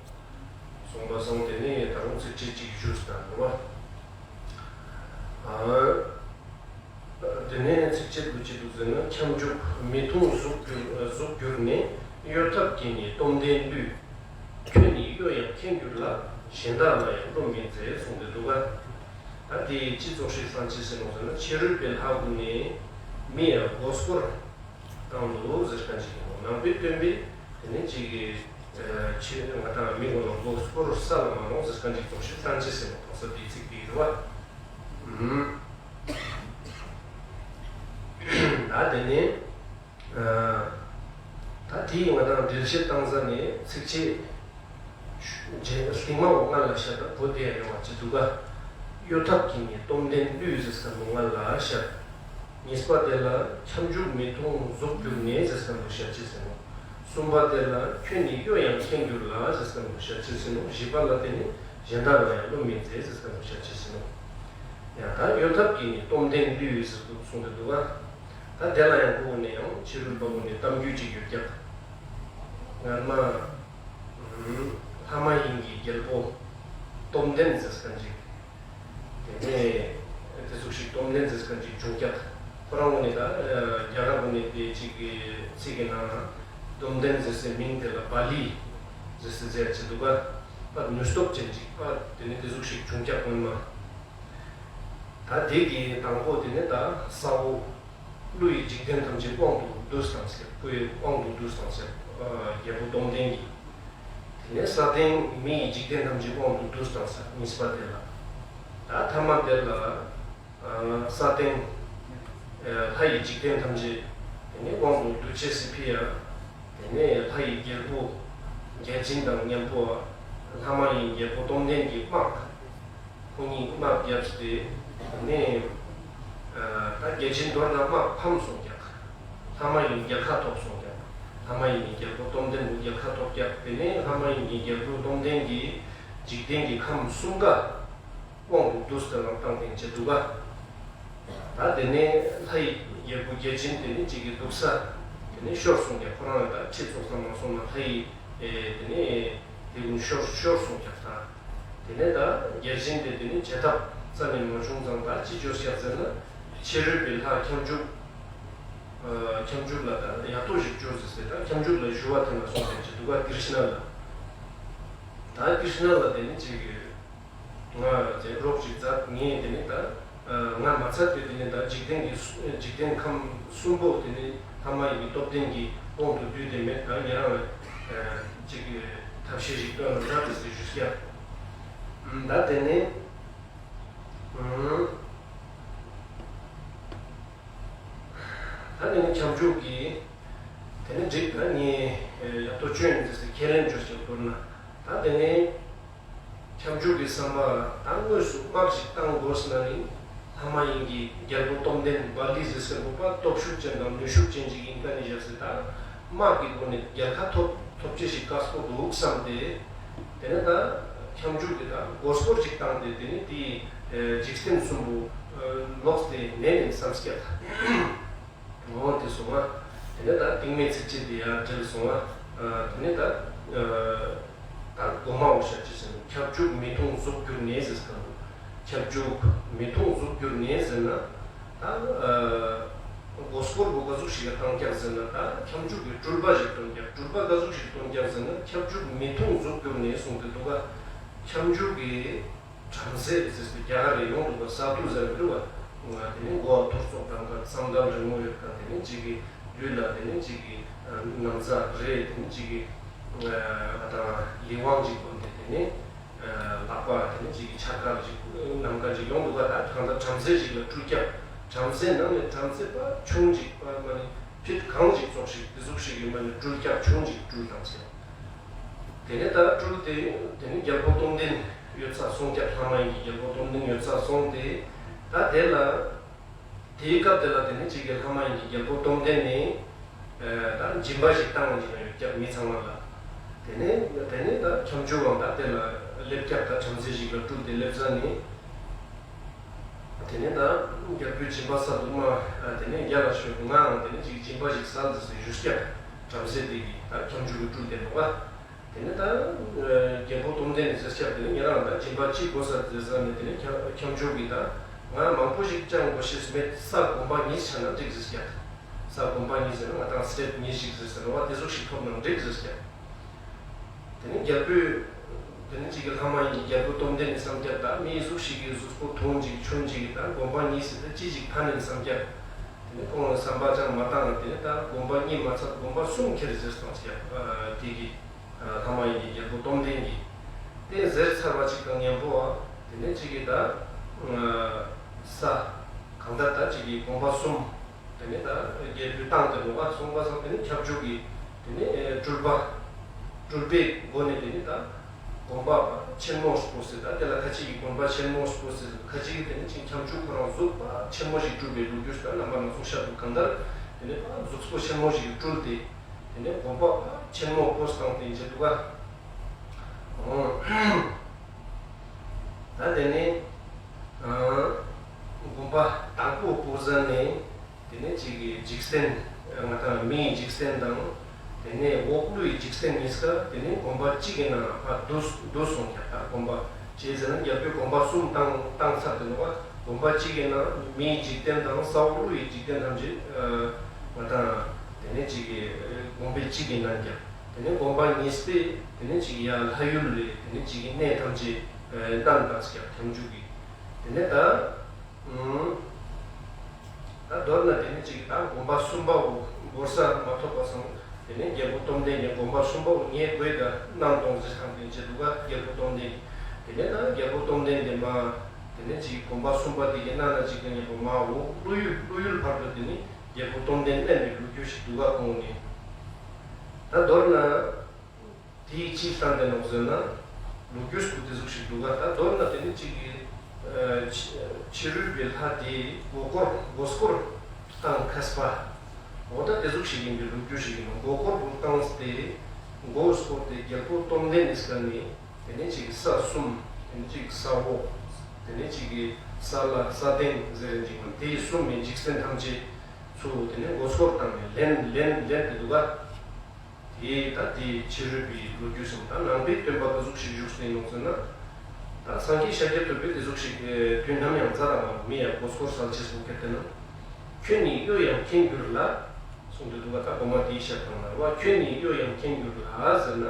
སོང་པ་སོང་དེ་ནས་ད་རུང་ཚིགས་བཅད་གཅིག་ཞུས་དང་འདུག་བ། དེ་ནས་ཚིགས་བཅད་དུ་ཅི་འདུག་ཟེར་ན་ཁྱབ་འཇུག་མི་མཐོང་གཟུགས་གྱུར་གཟུགས་གྱུར་ནས་གཡོ་ཐབས་ཀྱིས་ནི་སྟོབས་ལྡན་བསླུས། ཁྱོད་ནི་གཡོ་ཡང་མཁྱེན་གྱུར་ལ། གཞན་དག་ལ་ཡང་བློ་མི་འཛེར་གསུངས་ཏེ་འདུག་ག་ད་དེ་ཅི་ཙོགས་ཤིག་སང་ཅི་ཟེར་ནོ་ཟེར་ན་ཕྱི་རོལ་པའི་ལྷ་ཀུན་ནས་མི་ཡང་མགོ་སྐོར། བཏང་འདུག་ཟེར་མཁན་ཅིག་ཡིན་ནོ། ནང་པའི་སྟོན་པས་དེ་ནས་ཅིག་གིས་ཆེ་ང་དང་མི་ངོ་ལ་མགོ་སྐོར་ས་ལ་མ་ལོངས་ཟེར་མཁན་ཅིག་ཙོགས་ཤིག་བཏང་ཅི་ཟེར་ནོ། གང་ཟག་དེའི་ཚིག་དེ་ཡིན་རེད་བ། ད་དེ་ནས་ད་དེའི་ང་དང་འགྲེལ་བཤད་བཏང་ས་ནས་ཚིགས་བཅད། རྗེས་ལྷག་མ་བོ་སྔ་ལ་བཤད་པ་བོ་དེ་ཡང་ཡོང་བ་ཅི་འདུག་ག་གཡོ་ཐབས་ཀྱིས་ནི་སྟོབས་ལྡན་བསླུས་ཟེར་ས་མོ་སྔ་ལ་བཤད། གཉིས་པ་དེ་ལ་ཁྱབ་འཇུག་མི་མཐོང་གཟུགས་གྱུར་ནས་ཟེར་ས་མོ་བཤད་ཅི་ཟེར་ནོ། གསུམ་པ་དེ་ལ་ཁྱོད་ནི་གཡོ་ཡང་མཁྱེན་གྱུར་ལ་ཟེར་ས་མོ་བཤད་ཅི་ཟེར་ནོ། བཞི་པ་ལ་དེ་ནི་གཞན་དག་ལ་ཡང་བློ་མི་འཛེར་ཟེར་ས་མོ་བཤད་ཅི་ཟེར་ནོ། ཡང་ད་གཡོ་ཐབས་ཀྱིས་ནི་སྟོབས་ལྡན་བསླུས་ཟེར་གསུངས་ཏེ་འདུག་ག་ད་དེ་ལ་ཡང་ཁོ་བོ་ནས་ཡང་ཕྱི་རོལ་པ་བོ་ནས་གཏམ་རྒྱུད་ཅིག་ཡོད་ཀྱང་། སྔར་མ། ལྷ་ ལྷ་མ་ཡིན་གྱི་རྒྱལ་པོ་སྟོབས་ལྡན་ཟེར་མཁན་ཅིག་དེ་ནས་དེ་ཟུག་ཞིག་སྟོབས་ལྡན་ཟེར་མཁན་ཅིག་བྱུང་ཀྱག་ཁོ་རང་ངོས་ནས་ད་རྒྱ་གར་ངོས་ནས་དེ་ཅིག་གི་ཚིག་གི་ནང་ན་སྟོབས་ལྡན་ཟེར་སའི་མིང་དེ་ལ་བ་ལི་ཟེར་སའི་ཟེར་ཅིག་འདུག་ག་ད་ནུས་སྟོབས་ཅན་ཅིག་པ་དེ་ནས་དེ་ཟུག་ཞིག་བྱུང་ཀྱག་སྔོན་མ། ད་དེ་གི་དང་པོ་དེ་ནས་ད་ས་འོག་ཀླུ་ཡི་འཇིག་རྟེན་ཐམས་ཅད་དབང་དུ་བསྡུས་དང་ཟེར། སྐུ་ཡི་དབང་དུ་བསྡུས་དང་ཟེར། རྒྱལ་པོ་སྟོབས་ལྡན་གྱིས། དེ་ནས་ས་སྟེང་མི་ཡི་འཇིག་རྟེན་ཐམས་ཅད་དབང་དུ་བསྡུས་དང་ཟེར། གཉིས་པ་དེ་ལ། ད་ཐ་མ་དེ་ལ་ས་སྟེང་ལྷ་ཡི་འཇིག་རྟེན་ཐམས་ཅད་དེ་ནས་དབང་དུ་བསྡུ་ཅེས་སི་ཕི་ཡ། དེ་ནས་ལྷ་ཡི་རྒྱལ་པོ་བརྒྱ་བྱིན་དང་མཉམ་པོ་ལྷ་མ་ཡིན་རྒྱལ་པོ་སྟོབས་ལྡན་གྱི་དམག་ཁོ་གཉིས་དམག་བརྒྱབ་སྟེ། དེ་ནས་ད་བརྒྱ་བྱིན་མདོར་ན་དམག་ཕམ་སོང་ཀྱག་ལྷ་མ་ཡིན་རྒྱལ་ཁ་ཐོབ་སོང་ཀྱག་ལྷ་མ་ཡིན་གྱི་རྒྱལ་པོ་སྟོབས་ལྡན་པོ་རྒྱལ་ཁ་ཐོབ་ཀྱག་དེ་ནས་ལྷ་མ་ཡིན་གྱི་རྒྱལ་པོ་སྟོབས་ལྡན་གྱིས་འཇིག་རྟེན་གྱི་ཁམས་གསུམ་ཀ་དབང་དུ་བསྡུས་ཏེ་ལ་བཏང་སྟེ་བྱེད་འདུག་ག་ད་དེ་ནས་ལྷ་ཡི་རྒྱལ་པོ་བརྒྱ་བྱིན་དེ་ནས་གཅིག་གི་འདུག་ས་དེ་ནས་ཤོར་སོང་ཀྱག་ཁོ་རང་ཡང་ད་ཁྲི་ཚོགས་ས་མ་སོང་ན་ལྷ་ཡི་དེ་ནས་དེ་ཀུན་ཤོར་ཤོར་སོང་ཀྱག་ད། དེ་ནས་ད་བརྒྱ་བྱིན་དེ་དེ་ནི་བྱེད་ཐབས་རྩ་ནས་མ་བྱུང་ཙང་ད་ཅི་བཅོས་ཤག་ཟེར་ན། ཕྱི་རོལ་པའི་ལྷ་ཁྱབ་འཇུག་ཁྱབ་འཇུག་ལ་ད་ཡག་ཏོ་ཞིག་བཅོས་ཟེར་ཟེར། ད་ཁྱབ་འཇུག་ལ་ཞུ་བ་དེ་ལ་སོང་ཟེར་གྱི་འདུག་ག་ཏིར་ཤི་ན་ལ། ད་ཏིར་ཤི་ན་ལ་དེ་ནི་ཅིག་ང་ཅེ་རོགས་ཅིག་མཛད། ངས་དེ་ནི་ད་ང་མ་ཚད་དེ་དེ་ནི་ད་འཇིག་རྟེན་གྱི་འཇིག་རྟེན་ཁམས་གསུམ་པོ་དེ་ནི་ལྷ་མ་ཡིན་གྱི་སྟོབས་ལྡན་གྱི་དབང་དུ་བསྡུས་ཏེ་མེད། ད་ཉེ་རང་ལ་ཅིག་ཐབས་ཤེས་ཤིག་སྟོན་རོགས་ཟེར་ཞུས་ཀྱང་། ད་དེ་ནས་ད་དེ་ནས་ཁྱབ་འཇུག་གིས་དེ་ནས་འགྲིག་ད་ངས་ཡག་ཏོ་བཅོས་ཡིན་ཟེར་ཁས་ལེན་བཅོས་ཀྱང་བསྐུར་ན། ད་དེ་ནས་ཁྱབ་འཇུག་གི་བསམ་པ་ད་དངོས་སུ་དམག་ཞིག་བཏང་དགོས་ན་ནི་ལྷ་མ་ཡིན་གྱི་རྒྱལ་པོ་སྟོབས་ལྡན་བ་ལི་ཟེར་སེར་པོ་པ་སྟོབས་ཤུགས་ཅན་དང་ནུས་ཤུགས་ཅན་ཅིག་ཡིན་ཁ་ནས་བཞག་སྲིད། ད་དམག་གི་སྒོ་ནས་རྒྱལ་ཁ་ཐོབ་ཐོབ་ཅེས་ཤིག་དཀའ་སྤོ་འདུག་བསམ་སྟེ། དེ་ནས་ད་ཁྱབ་འཇུག་གི་ད་མགོ་སྐོར་ཅིག་བཏང་སྟེ་དེ་ནས་དེའི་འཇིག་རྟེན་གསུམ་པོ་ལོག་སྟེ་ནས་ནས་བསམ་སྐྱེ་ད། འོ་དེ་སོང་བ། དེ་ནས་ད་རྟིང་མའི་ཚིགས་བཅད་དེ་ཡར་འབྲེལ་སོང་བ། དེ་ནས་ད་ད་མགོ་མ་འོ་ཤ་ཅི་ཟེར་ན་ཁྱབ་འཇུག་མི་མཐོང་གཟུགས་གྱུར་ནས་ཟེར་ག་ཁྱབ་འཇུག་མི་མཐོང་གཟུགས་གྱུར་ནས་ཟེར་ན། ད་མགོ་སྐོར་མགོ་ག་ཟུག་ཞིག་ལ་བཏང་རྒྱག་ཟེར་ན། ད་ཁྱབ་འཇུག་གི་སྤྲུལ་པ་ཞིག་སྟོན་རྒྱག་སྤྲུལ་པ་ག་ཟུག་ཞིག་སྟོན་རྒྱག་ཟེར་ན། ཁྱབ་འཇུག་མི་མཐོང་གཟུགས་གྱུར་ནས་གསུངས་ཏེ་འདུག་ག་ཁྱབ་འཇུག་གི་བྲམ་ཟེ་ཟེར་ཏེ་རྒྱ་གར་ལ་ཡོང་འདུག་པ། ས་ཏུ་ཟེར་བ་རེད་བ། དེ་ནས་མགོ་བ་ཐོར་ཚོགས་དང་བསམ་དར་རིང་མོ་ཡོད་ག་དེ་ནས་གཅིག་གི་ལུས་ལ་དེ་ནས་གཅིག་གི་ན་བཟའ་རེད། དེ་ནས་གཅིག་གི་ང་དང་ལི་ཝང་གཅིག་བསྒོམས་ཏེ་དེ་ནས་ལག་པ་དེ་ནས་གཅིག་གི་ཕྱག་དཀར་གཅིག་ནམ་མཁའ་གཅིག་ཡོང་འདུག་པ། ད་གང་ལྟར་བྲམ་ཟེ་ཞིག་ལ་སྤྲུལ་སྐྱབས། བྲམ་ཟེ་ནང་ནས་བྲམ་ཟེ་པ་ཆུང་གཅིག་པ་མ་ནི་ཕིཊ་གང་གཅིག་ཙོགས་ཤིག་དེ་ཟུག་ཞིག་ཡོད་མ་ནི་སྤྲུལ་སྐྱབས་ཆུང་གཅིག་སྤྲུལ་དང་ཟེར། དེ་ནས་ད་སྤྲུལ་ཏེ་དེ་ནས་རྒྱལ་པོ་སྟོབས་ལྡན་ཡོད་ས་སོང་སྐྱབས། ལྷ་མ་ཡིན་གྱི་རྒྱལ་པོ་སྟོབས་ལྡན་ཡོད་ས་སོང་སྟེ། ད་དེ་ལ་དེའི་སྐབས་དེ་ལ་དེ་ནས་གཅིག་གི་ལྷ་མ་ཡིན་གྱི་རྒྱལ་པོ་སྟོབས་ལྡན་ནས་ད་སྦྱིན་པ་ཞིག་བཏང་བ་ཞིག་ན་ཡོད་སྐྱབས་མི་ཚང་མ་ལ། དེ་ནས་དེ་ནས་ད་ཁྱབ་འཇུག་པའང་ད་དེ་ལ་སླེབས་སྐྱབས་ད་བྲམ་ཟེ་ཞིག་ལ་སྤྲུལ་ཏེ་སླེབས་ས་ནས། དེ་ནས་ད་རྒྱལ་པོའི་སྦྱིན་པ་ཟ་འདུག་མ། དེ་ནས་རྒྱ་ལ་ཤོད་ངའང་དེ་ནས་ཅིག་སྦྱིན་པ་ཞིག་ཟ་ཟེར་ཟེར་ཞུས་སྐྱབས་བྲམ་ཟེ་དེ་གིས་ད་ཁྱབ་འཇུག་གི་སྤྲུལ་དེ་འདུག་པ། དེ་ནས་ད་རྒྱལ་པོ་སྟོབས་ལྡན་ནས་ཟེར་སྐྱབས་དེ་ནས་ཉེ་རང་ད་སྦྱིན་པ་ཅིག་དགོས་ས་ཟེར་ས་ནས་དེ་ནས་ཁྱབ་ཁྱབ་འཇུག་གིས་ད་ང་མང་པོ་ཞིག་བཅང་དགོས་ཤེས་མེད། ས་གོམ་པ་གཉིས་ཆགས་ན་འགྲིག་ཟེར་སྐྱབས། ས་གོམ་པ་གཉིས་ཟེར་ན་ང་དང་སི་ཊེབ་གཉིས་ཞིག་ཟེར་ཟེར་བ་དེ་ཟུག་ཞིག་ཐོབ་ན་འགྲིག་ཟེར་སྐྱབས། དེ་ནས་རྒྱལ་པོས་དེ་ནས་གཅིག་གི་ལྷ་མ་ཡིན་གྱི་རྒྱལ་པོ་སྟོབས་ལྡན་ནས་བསམ་སྐྱབས་ད་མི་གཟུགས་ཤིག་གི་གཟུགས་པོ་ཐུང་ཅིག་ཆུང་ཅིག་གི་ད་གོམ་པ་གཉིས་ཟེར་ད་ཅི་ཞིག་ཕན་ནས་བསམ་སྐྱབས། དེ་ནས་ཁོང་ལ་བསམ་པ་ཅང་མ་བཏང་ལ་དེ་ནས་ད་གོམ་པ་གཉིས་མ་ཚད་གོམ་པ་གསུམ་ཁྱེར་ཟེར་བཏང་སྐྱབས་དེ་གི་ལྷ་མ་ཡིན་གྱི་རྒྱལ་པོ་སྟོབས་ལྡན་གྱིས། དེ་ཟེར་ཚར་བ་ཅིག་དང་མཉམ་པོ་དེ་ནས་གཅིག་གི་ད་ས་གང་ལྟར་ད་གཅིག་གི་གོམ་པ་གསུམ། དེ་ནས་ད་རྒྱལ་པོའི་སྟེང་དུ་འོ་བ་སོང་པ་སང་དེ་ནས་ཁྱབ་འཇུག་གི་དེ་ནས་སྤྲུལ་པ། སྤྲུལ་པའི་སྒོ་ནས་དེ་ནས་ད་གོམ་པ་ཆེན་མོ་སྤོས་ཟེར། ད་དེ་ལ་ཁ་ཅིག་གིས་གོམ་པ་ཆེན་མོ་སྤོས་ཟེར། ཁ་ཅིག་གིས་དེ་ནས་ཅིག་ཁྱབ་འཇུག་ཁོ་རང་གཟུགས་པ་ཆེན་མོ་ཞིག་སྤྲུལ་པའི་ལོ་རྒྱུས་ད་རྣམ་པ་སྣ་ཚོགས་བཤད་འདུག་གང་ལྟར་དེ་ནས་ད་གཟུགས་པོ་ཆེན་མོ་ཞིག་སྤྲུལ་ཏེ་དེ་ནས་གོམ་པ་ཆེན་མོ་སྤོས་བཏང་སྟེ་བྱེད་འདུག་ག་ད་དེ་ནས་གོམ་པ་དང་པོ་སྤོ་ཟ་ནས། དེ་ནས་གཅིག་གི་འཇིག་རྟེན་ང་དང་མིའི་འཇིག་རྟེན་དང་ དེ་ནས་འོག་ཀླུ་ཡི་འཇིག་རྟེན་གཉིས་ཀ་དེ་ནས་དགོན་པ་གཅིག་གི་ནང་ཕར་བསྡུ་བསྡུ་སོང་ཀྱང་། ད་དགོན་པ་བྱས་ཟེར་ན་རྒྱལ་པོས་དགོན་པ་གསུམ་བཏང་བཏང་ཚར་དེ་ནོ་བ། དགོན་པ་གཅིག་གི་ནང་མིའི་འཇིག་རྟེན་དང་ས་འོག་ཀླུ་ཡི་འཇིག་རྟེན་ཐམས་ཅད་ང་དང་དེ་ནས་གཅིག་གི་དགོན་པ་གཅིག་གི་ནང་ཀྱང་། དེ་ནས་དགོན་པ་གཉིས་པས་དེ་ནས་གཅིག་ཡ་ལྷ་ཡུལ་ལས་དེ་ནས་གཅིག་གི་གནས་ཐམས་ཅད་གནང་དང་ཟེར་ཀྱང་ཐལ་འགྱུར་གྱི། དེ་ནས་ད། ད་མདོར་ན་དེ་ནི་གཅིག་ད་དགོན་པ་གསུམ་པ་བོ་བོར་ས་མ་ཐོབ་པ་སོང་། དེ་ནས་རྒྱལ་པོ་སྟོབས་ལྡན་གྱི་དགོན་པ་གསུམ་པ་བོ་ངས་དགོས་ད་གནང་གཏོང་ཟེར་ཁང་དེ་བྱེད་འདུག་ག་རྒྱལ་པོ་སྟོབས་ལྡན། དེ་ནས་ད་རྒྱལ་པོ་སྟོབས་ལྡན་དེ་མ། དེ་ནས་གཅིག་དགོན་པ་གསུམ་པ་དེ་གི་ནང་ན་གཅིག་དེ་ནས་བོ་མ་འོ་ཀླུ་ཡུལ་ཀླུ་ཡུལ་བར་དུ་དེ་ནས་རྒྱལ་པོ་སྟོབས་ལྡན་གནས་པའི་ལོ་རྒྱུས་ཤིག་འདུག་ག་ཁོང་ནས། ད་མདོར་ན། དེའི་ཕྱིར་བསྟན་ཏེ་ནོག་ཟེར་ན། ལོ་རྒྱུས་སུ་དེ་ཟུག་ཞིག་འདུག་ག་ད་མདོར་ན་དེ་ནི་གཅིག་གི་ཕྱི་རོལ་པའི་ལྷ་དེའི་མགོ་སྐོར་མགོ་སྐོར་བཏང་མཁས་པ། འོ་ད་དེ་ཟུག་ཞིག་ཡིན་པའི་ལོ་རྒྱུས་ཤིག་ཡིན་ནོ། མགོ་སྐོར་བུ་བཏང་སྟེ་མགོ་སྐོར་ཏེ་རྒྱལ་པོ་སྟོབས་ལྡན་ནི་སྐ་ནི་དེ་ནི་གཅིག་གི་ས་གསུམ། དེ་ནི་གཅིག་གི་ས་འོག་དེ་ནི་གཅིག་གི་ས་ལ་ས་སྟེང་ཟེར་རིན་ཅིག་མ་དེའི་གསུམ་མའི་འཇིག་རྟེན་ཐམས་ཅད་ཚུར་དེ་ནི་མགོ་སྐོར་བཏང་ནས་ལེན་ལེན་ལེན་དེ་འདུག་ག་དེ་ད་དེ་ཕྱི་རོལ་པའི་ལོ་རྒྱུས་སམ། ད་ནང་པའི་སྟོན་པ་ག་ཟུག་ཞིག་བཞུགས་ཏེ་ཡོང་ཟེར་ན། ད་སངས་རྒྱས་ཤཱཀྱ་ཐུབ་པས་དེ་ཟུག་ཞིག་དུས་ནམ་ཡང་མཛད་ར་མ་མི་ཡང་མགོ་སྐོར་སལ་ཆེས་སོ་ཁྱེར་ཏེ་ན། ཁྱོད་ནི་གཡོ་ཡང་མཁྱེན་འགྱུར་ལ། གསུངས་ཏེ་འདུག་ག་ད་གོ་མ་དེའི་ཞབས་ཐང་ལ་བ། ཁྱོད་ནི་གཡོ་ཡང་མཁྱེན་འགྱུར་ལ་ཟེར་ན།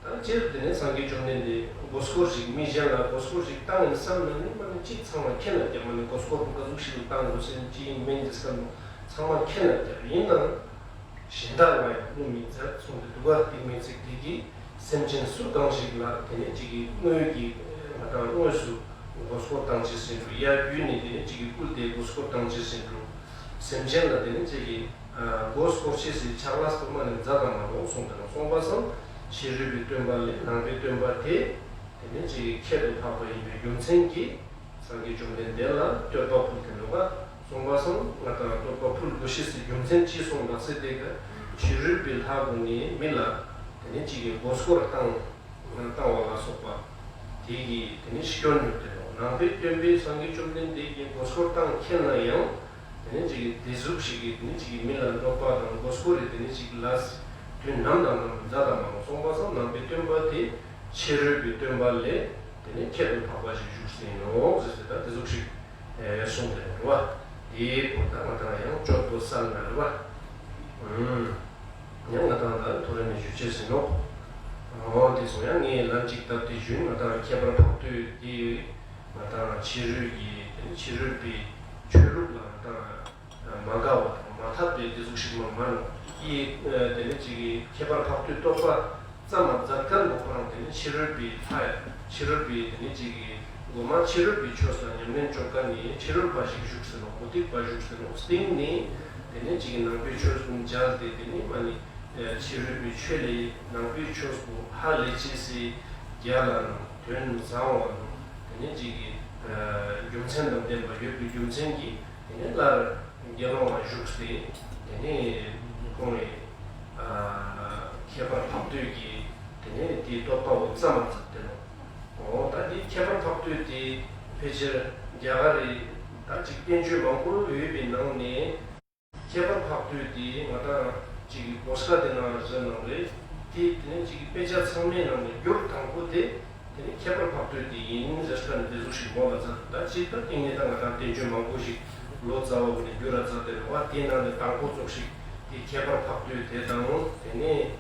ད་སྤྱིར་དེ་ནས་སངས་རྒྱས་བཅོམ་ལྡན་འདས་མགོ་སྐོར་ཞིག་མི་གཞན་ལ་མགོ་སྐོར་ཞིག་བཏང་ཡིན་བསམ་ན་ནི་མ་ནི་གཅིག་ཚང་མ་མཁྱེན་ན་རྒྱ་མ་ནི་མགོ་སྐོར་ག་ཟུག་ཞིག་བཏང་དགོས་ཟེར་ཅི་ཡིན་མིན་གྱི་བསམ་ན་ཚང་མ་མཁྱེན་ན་རྒྱ་ཡིན་ནའང་། གཞན་དག་ལ་ཡང་བསྔོ་མི་མཛད་གསུངས་ཏེ་འདུག་ག་དེ་མི་ཚིག་དེ་གིས་སེམས་ཅན་སུ་གང་ཞིག་ལ་དེ་ནས་གཅིག་གི་དངོས་ཀྱི་ང་དང་དངོས་སུ་མགོ་སྐོར་བཏང་ཅི་ཟིན་འགྲོ། ཡ་བརྒྱུད་ནས་དེ་ནས་གཅིག་གི་སྐུལ་ཏེ་མགོ་སྐོར་བཏང་ཅི་ཟིན་འགྲོ། སེམས་ཅན་ལ་དེ་ནས་གཅིག་གི་མགོ་སྐོར་ཅི་ཟིན་ཆག་ལས་པོ་མ་ནས་མཛད་དང་མ་ནོ་གསུངས་ཏེ་ན། གསུངས་པ་སང་ཕྱི་རོལ་པའི་སྟོན་པ་ལས་ནང་པའི་སྟོན་པ་དེ་དེ་ནས་གཅིག་གི་ཁྱད་དུ་འཕགས་པ་ཡིན་པའི་རྒྱུ་མཚན་གྱིས། སངས་རྒྱས་བཅོམ་ལྡན་འདས་ལ་བསྟོད་པ་ཕུལ་གྱི་འདུག་ག་གསུངས་པ་སང་ང་དང་བསྟོད་པ་ཕུལ་དགོས་ཤེས་སི་རྒྱུ་མཚན་ཅི་གསུངས་ལགས་སེ་དེ་ག་ཕྱི་རོལ་པའི་ལྷ་ཀུན་ནི་མི་ལ་དེ་ནས་གཅིག་གི་མགོ་སྐོར་བཏང་བཏང་བ་ལ་སོགས་པ་དེ་གིས་དེ་ནས་སྐྱོན་ཡོད་དེ་ནོ། ནང་པའི་སྟོན་པས་སངས་རྒྱས་བཅོམ་ལྡན་འདས་ཀྱི་མགོ་སྐོར་བཏང་མཁན་ལ་ཡང་དེ་ནས་གཅིག་གི་དེ་ཟུག་ཞིག་གིས་དེ་ནས་གཅིག་གི་མི་ལ་འདོགས་པ་དང་མགོ་སྐོར་རེ་དེ་ནས་གཅིག་ལ་དུས་ནམ་དང་ནམ་མཛད་དང་མ་རུང་གསུངས་པ་སང་ནང་པའི་སྟོན་པ་དེ། ཕྱི་རོལ་པའི་སྟོན་པ་ལས་དེ་ནས་ཁྱད་དུ་འཕགས་པ་ཞིག་བཞུགས་ཟིན་ནོ་ཟེར་ཏེ་ད་དེ་ཟུག་ཞིག་གསུངས་ཏེ་རེད་བ། དེའི་སྐོར་ད་ང་དང་ཡང་དཔྱོད་པོ་གསལ་ན་རེད་བ། ཡང་ང་དང་ད་ཐོ་རེ་ནས་ཞུ་ཆེད་ཟིན་ནོ། འོ་དེ་སོང་ཡང་ངས་ལན་གཅིག་བཏབ་སྟེ་ཞུས། ང་དང་ཁྱད་པར་འཕགས་བསྟོད་དེ་ང་དང་ཕྱི་རོལ་གྱི་དེ་ནས་ཕྱི་རོལ་པའི་ཆོས་ལུགས་ལ་ང་དང་མ་དགའ་བ་དང་མ་འཐད་པའི་དེ་ཟུག་ཞིག་མ་མ་ནོ། ཡི་དེ་ནས་གཅིག་གི་ཁྱད་པར་འཕགས་བསྟོད་རྟོགས་པ་ཙམ་མ་མཛད་མཁན་གོ་ཁོ་རང་དེ་ནས་ཕྱི་རོལ་པའི་ལྷ་ཡ་ཕྱི་རོལ་པའི་དེ་ནས་གཅིག་གི་མགོ་མ་ཕྱི་རོལ་པའི་ཆོས་ལ་ཉམས་ལེན་བཅོ་མཁན་ནི་ཕྱི་རོལ་པ་ཞིག་བཞུགས་ཟིན་ནོ། མུ་སྟེགས་པ་བཞུགས་ཟིན་ནོ། སྟེང་ནས་དེ་ནས་གཅིག་གི་ནང་པའི་ཆོས་ཀུན་མཇལ་ཏེ་དེ་ནས་མ་ནི་ཕྱི་རོལ་པའི་ཆོས་ལས་ནང་པའི་ཆོས་སུ་ཧ་ལས་ཅི་སི་རྒྱལ་ལ་ནང་དོན་བཟང་བ་ནང་དེ་ནས་གཅིག་གི་རྒྱུ་མཚན་དང་ལྡན་པ་ཡོད་པའི་རྒྱུ་མཚན་གྱིས། དེ་ནས་སླར་དགེ་སློང་ལ་བཞུགས་ཏེ། དེ་ནས་ཁོང་གིས་ཁྱད་པར་འཕགས་བསྟོད་ཀྱི་དེ་ནས་དེའི་རྟོགས་པ་འོ་ཙམ་མ་ཚད་དེ་ནོ། འོ་ད་དེ་ཁྱད་པར་འཕགས་བསྟོད་དེ་ཕལ་ཆེར་རྒྱ་གར་རི་ད་ཅིག་བསྟན་བཅོས་མང་པོ་ཡོད་པའི་ནང་ནས། ཁྱད་པར་འཕགས་བསྟོད་དེ་ང་དང་ཅིག་གི་གོ་ས་དེ་ནང་བཟོས་གནང་རེད། དེ་དེ་ནས་ཅིག་གི་དཔེ་ཆ་ཚང་མའི་ནང་ནས་འགྱུར་དང་པོ་དེ། དེ་ནས་ཁྱད་པར་འཕགས་བསྟོད་དེ་ཡིན་ཟེར་ཁ་ནས་དེ་ཟུག་ཞིག་མོ་ལ་མཛད་འདུག་ད་ཅིག་ད་དེ་ངས་ད་ང་དང་བསྟན་བཅོས་མང་པོ་ཞིག་ལོ་ཙཱ་བ་ཀུན་ནས་བསྒྱུར་ར་མཛད་དེ་རེད་བ། དེའི་ནང་ནས་དང་པོ་ཙོགས་ཤིག་དེ་ཁྱད་པར་འཕགས་བསྟོད་དེ་དང་དེ་ནས་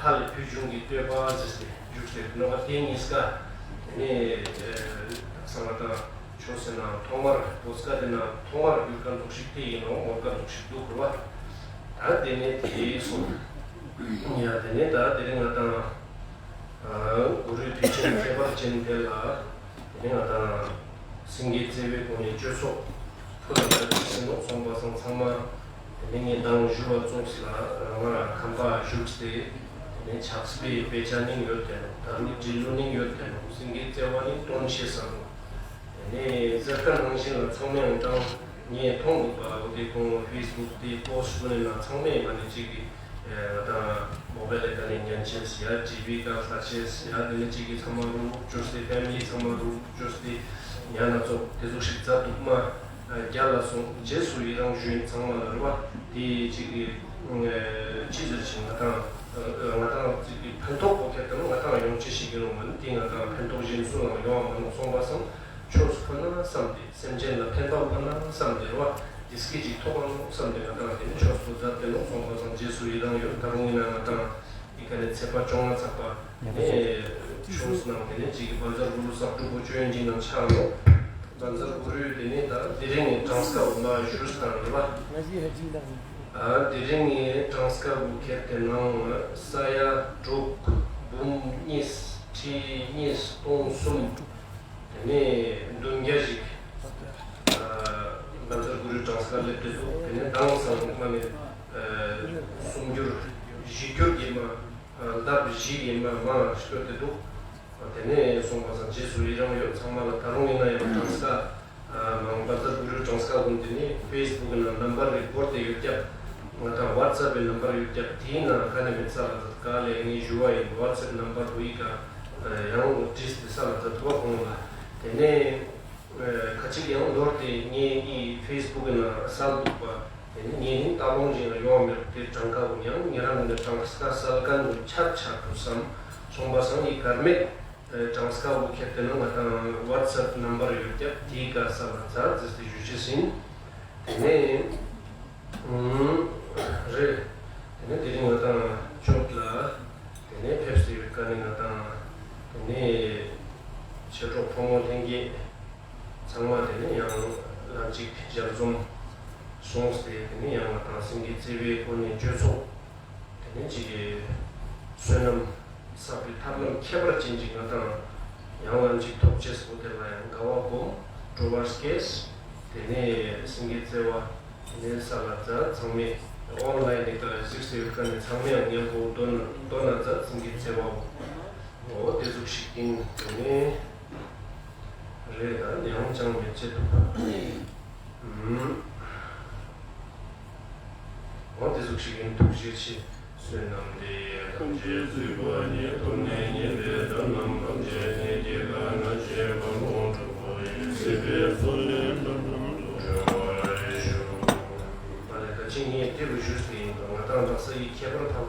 ལྷ་ལས་ཕུལ་བྱུང་གི་བསྟོད་པ་ཟེར་ཏེ་བཞུགས་ཟེར་ནོ་བ། དེ་གཉིས་ཀ་དེ་ནས་ད་གསང་བ་དང་ཆོས་ཟེར་ན་ཐོག་མར་བོད་སྐད་དེ་ན་ཐོག་མར་བསྒྱུར་ཁ་ཙོགས་ཤིག་དེ་ཡིན་ནོ་མོ་ཁ་ཙོགས་ཤིག་འདུག་རེད་བ། ད་དེ་ནས་དེ་སོང་། ཡ་དེ་ནས་ད་དེ་རིང་ང་དང་། གུ་རུའི་དུས་ཆེན་ཁྱད་པར་ཅན་དེ་ལ་དེ་ནས་ང་དང་སེང་གེ་རྩེ་བའི་སྒོ་ནས་གཅོད་ཚོགས་ཕུལ་ལ་ད་ཅིག་ཟིན་ནོ་སོང་པ་སང་ཚང་མ་དེ་ནས་ངས་མདང་ཞུ་བ་ཙོགས་ལ་རང་རང་ཁང་པ་བཞུགས་ཏེ་དེ་ནས་ཕྱག་དཔེ་དཔེ་ཆ་ནི་ཡོད་དེ་ནོ། ད་རུ་འབྲི་ལུ་ནི་ཡོད་དེ་ནོ། སེང་གེ་རྩེ་བ་ནི་སྟོན་ཤེས་ས་ནོ། དེ་ནས་ཟེར་ཁ་ནང་བཞིན་ལ་ཚང་མས་ཡང་དང་ངས་མཐོང་འདུག་པ། འོ་དེ་ཁོང་ཕེ་སི་བུག་དེ་པོ་སི་ཊི་ཀུན་ནས་ན་ཚང་མས་མ་ནི་གཅིག་གི་ང་དང་མོ་བེལ་ལ་ག་ནས་ཉན་ཆེས་ཡ་ཊི་ཝི་ག་ལྟ་ཆེས་ཡ་དེ་ནས་གཅིག་གི་ཚང་མ་རུག་བཅོས་ཏེ་ཕེ་མི་ལི་ཚང་མ་རུག་བཅོས་ཏེ་ཉན་ན་ཙོགས་དེ་ཚོ་ཞིག་མཛད་འདུག་མ་རྒྱ་ལ་སོང་རྗེས་སུ་ཡི་རང་ཞུ་ཡིན་ཚང་མ་ལ་རེད་བ། དེ་གཅིག་གི་ ཅི་ཟེར་ཞིག་ང་དང་ང་དང་ཅིག་གི་ཕན་ཐོགས་པོ་ཁྱེར་ཏེ་ང་དང་ཡོང་ཆེ་ཞིག་གི་རུང་བ་ནི་དེ་ང་དང་ཕན་ཐོགས་གཞན་སུ་ལའང་ཡོང་བ་མ་ནོག་སོང་པ་སང་ཆོས་སུ་ཁོ་ན་བསམ་སྟེ། སེམས་ཅན་ལ་ཕན་པ་ཁོ་ན་བསམ་སྟེ་རེད་བ། དེ་སྐད་ཅིག་ཐོབ་པ་ནོ་བསམ་སྟེ་ང་དང་དེ་ནི་ཆོས་སུ་མཛད་དེ་ནོ་སོང་པ་སང་རྗེས་སུ་ཡི་རང་ཡོད། ད་རུང་ཡིན་ན་ང་དང་ཡི་ག་ནས་ཚེས་པ་བཅོ་ལྔ་ཚགས་པ་ནས་ཆོས་ནང་དེ་ནས་ཅིག་གི་བཛྲ་གུ་རུ་ས་དྲུག་པོ་བཅོ་ཡོན་གྱི་ནང་ཆགས་ནོ། བཛྲ་གུ་རུ་དེ་ནས་ད་དེ་རིང་ངས་གྲངས་ཀ་འོ་མ་ཞུས་དང་རེད་བ། ཨ་དེ་རིང་ངས་གྲངས་ཀ་བོ་ཁྱེར་ཏེ་ནང་ས་ཡ་དྲུག་འབུམ་གཉིས་ཁྲི་གཉིས་སྟོང་གསུམ། དེ་ནས་བདུན་བརྒྱ་ཞིག་ཨ་བཛྲ་གུ་རུའི་གྲངས་ཀ་སླེབས་ཏེ་འདུག་དེ་ནས་མདང་སང་མ་ནས་ཨ་སུམ་འགྱུར་བཞི་འགྱུར་ཡིན་མ། ཨ་ལྡབ་བཞི་ཡིན་མ་མ་སྐྱོར་ཏེ་འདུག་དེ་ནས་སོང་པ་སང་རྗེས་སུ་ཡི་རང་ཡོད། ཚང་མ་ལ་ད་རུང་ཡིན་ན་ཡང་གྲངས་ཀ་ཨ་མང་བཛྲ་གུ་རུའི་གྲངས་ཀ་ཀུན་དེ་ནས་ཕེ་སི་བུག་ནང་ནམ་བར་རེ་བོར་ཏེ་ཡོད་ཀྱང་། ང་དང་ཝ་ཊི་སེབ་པའི་ནམ་བར་ཡོད་ཀྱང་དེའི་ནང་ག་ནས་མེད་ས་ལ་ད་ག་ལས་ངས་ཞུ་བ་ཡིན། ཝ་ཊི་སེབ་ནམ་བར་བོ་ཡི་ག་ཡང་བྲིས་ཏེ་ས་ལ་ད་ཐུབ་པ་གོང་ལ། དེ་ནས་ཨ་ཁ་ཅིག་ཡང་ནོར་ཏེ་ངས་ཨི་ཕེ་སི་བུག་ནང་སལ་འདུག་པ། དེ་ནི་ངས་ནི་ལྟ་ལོང་ཅིག་ལ་ཡོང་མེད་དེ་གྲངས་ཀ་བོ་ཡང་ཉེ་རང་ནས་གྲངས་ཀ་སལ་མཁན་བོ་ཆག་ཆག་ཏུ་བསམ་སོང་པ་སང་ཨི་གར་མེད་གྲངས་ཀ་བོ་ཁྱེར་ཏེ་ན་ང་དང་ཝ་ཊི་སེབ་ནམ་བར་ཡོད་ཀྱང་དེའི་ག་ས་ལ་ཛ་ཛི་སྟེ་ཞུ་ཅི་ཟིན། དེ་ནས་རེད། དེ་ནས་དེ་རིང་ང་དང་ཆོས་ལ་དེ་ནས་ཕེབས་ཏེ་ཡོད་ཀ་ནི་ང་དང་དེ་ནས་མཆེད་གྲོགས་ཕོ་མོ་ལྷན་རྒྱས་ཚང་མ་དེ་ནས་ཡང་ལམ་གཅིག་ཞལ་འཛོམས་སོང་སྟེ་དེ་ནས་ཡང་ང་དང་སེང་གེ་བརྩེ་བའི་སྒོ་ནས་སྤྱོད་ཚོགས་དེ་ནས་གཅིག་གི་བསོད་ནམས་བསགས་པའི་ཐབས་ལམ་ཁྱད་པར་ཅན་ཅིག་ང་དང་ཡང་ལམ་གཅིག་ཐོབ་ཅེས་སོ། དེ་ལ་ཡང་དགའ་བ་སྒོམ་སྤྲོ་བ་སྐྱེས། དེ་ནས་སེང་གེ་བརྩེ་བ་དེ་ནས་ས་ལ་ཛ་ཚང་མས་ཨོན་ལའིན་ནས་ག་ལ་གཟིགས་ཏེ་ཡོད་ཀ་ནས་ཚང་མས་ཡང་ཉན་པོ་མདོར་ན་མདོར་ན་ཛ་སེང་གེ་བརྩེ་བའོ། འོ་དེ་ཟུག་ཞིག་ཡིན། དེ་ནས་རེད་ད་ཡང་ཅང་མེད་ཅེས་འདུག་འོ་དེ་ཟུག་ཞིག་ཡིན། ཐུགས་རྗེ་ཆེ། བསོད་ནམས་འདི་ཡིས་ཐམས་ཅད་གཟིགས་པ་ཉིད། ཐོབ་ནས་ཉེས་པའི་དགྲ་རྣམས་ཕམ་བྱས་ནས། སྐྱེ་རྒ་ན་འཆིའི་རྦ་ཀློང་འཁྲུགས་པ་ཡི། སྲིད་པའི་མཚོ་ལས་འགྲོ་རྣམས་སྒྲོལ་བར་ཤོག་ཨ་ལས་ད་ཅི་ངས་དེ་རུ་ཞུས་ཏེ་ཡིན་པ་ང་དང་དག་ས་ཡི་ཁྱད་པར་འཕགས་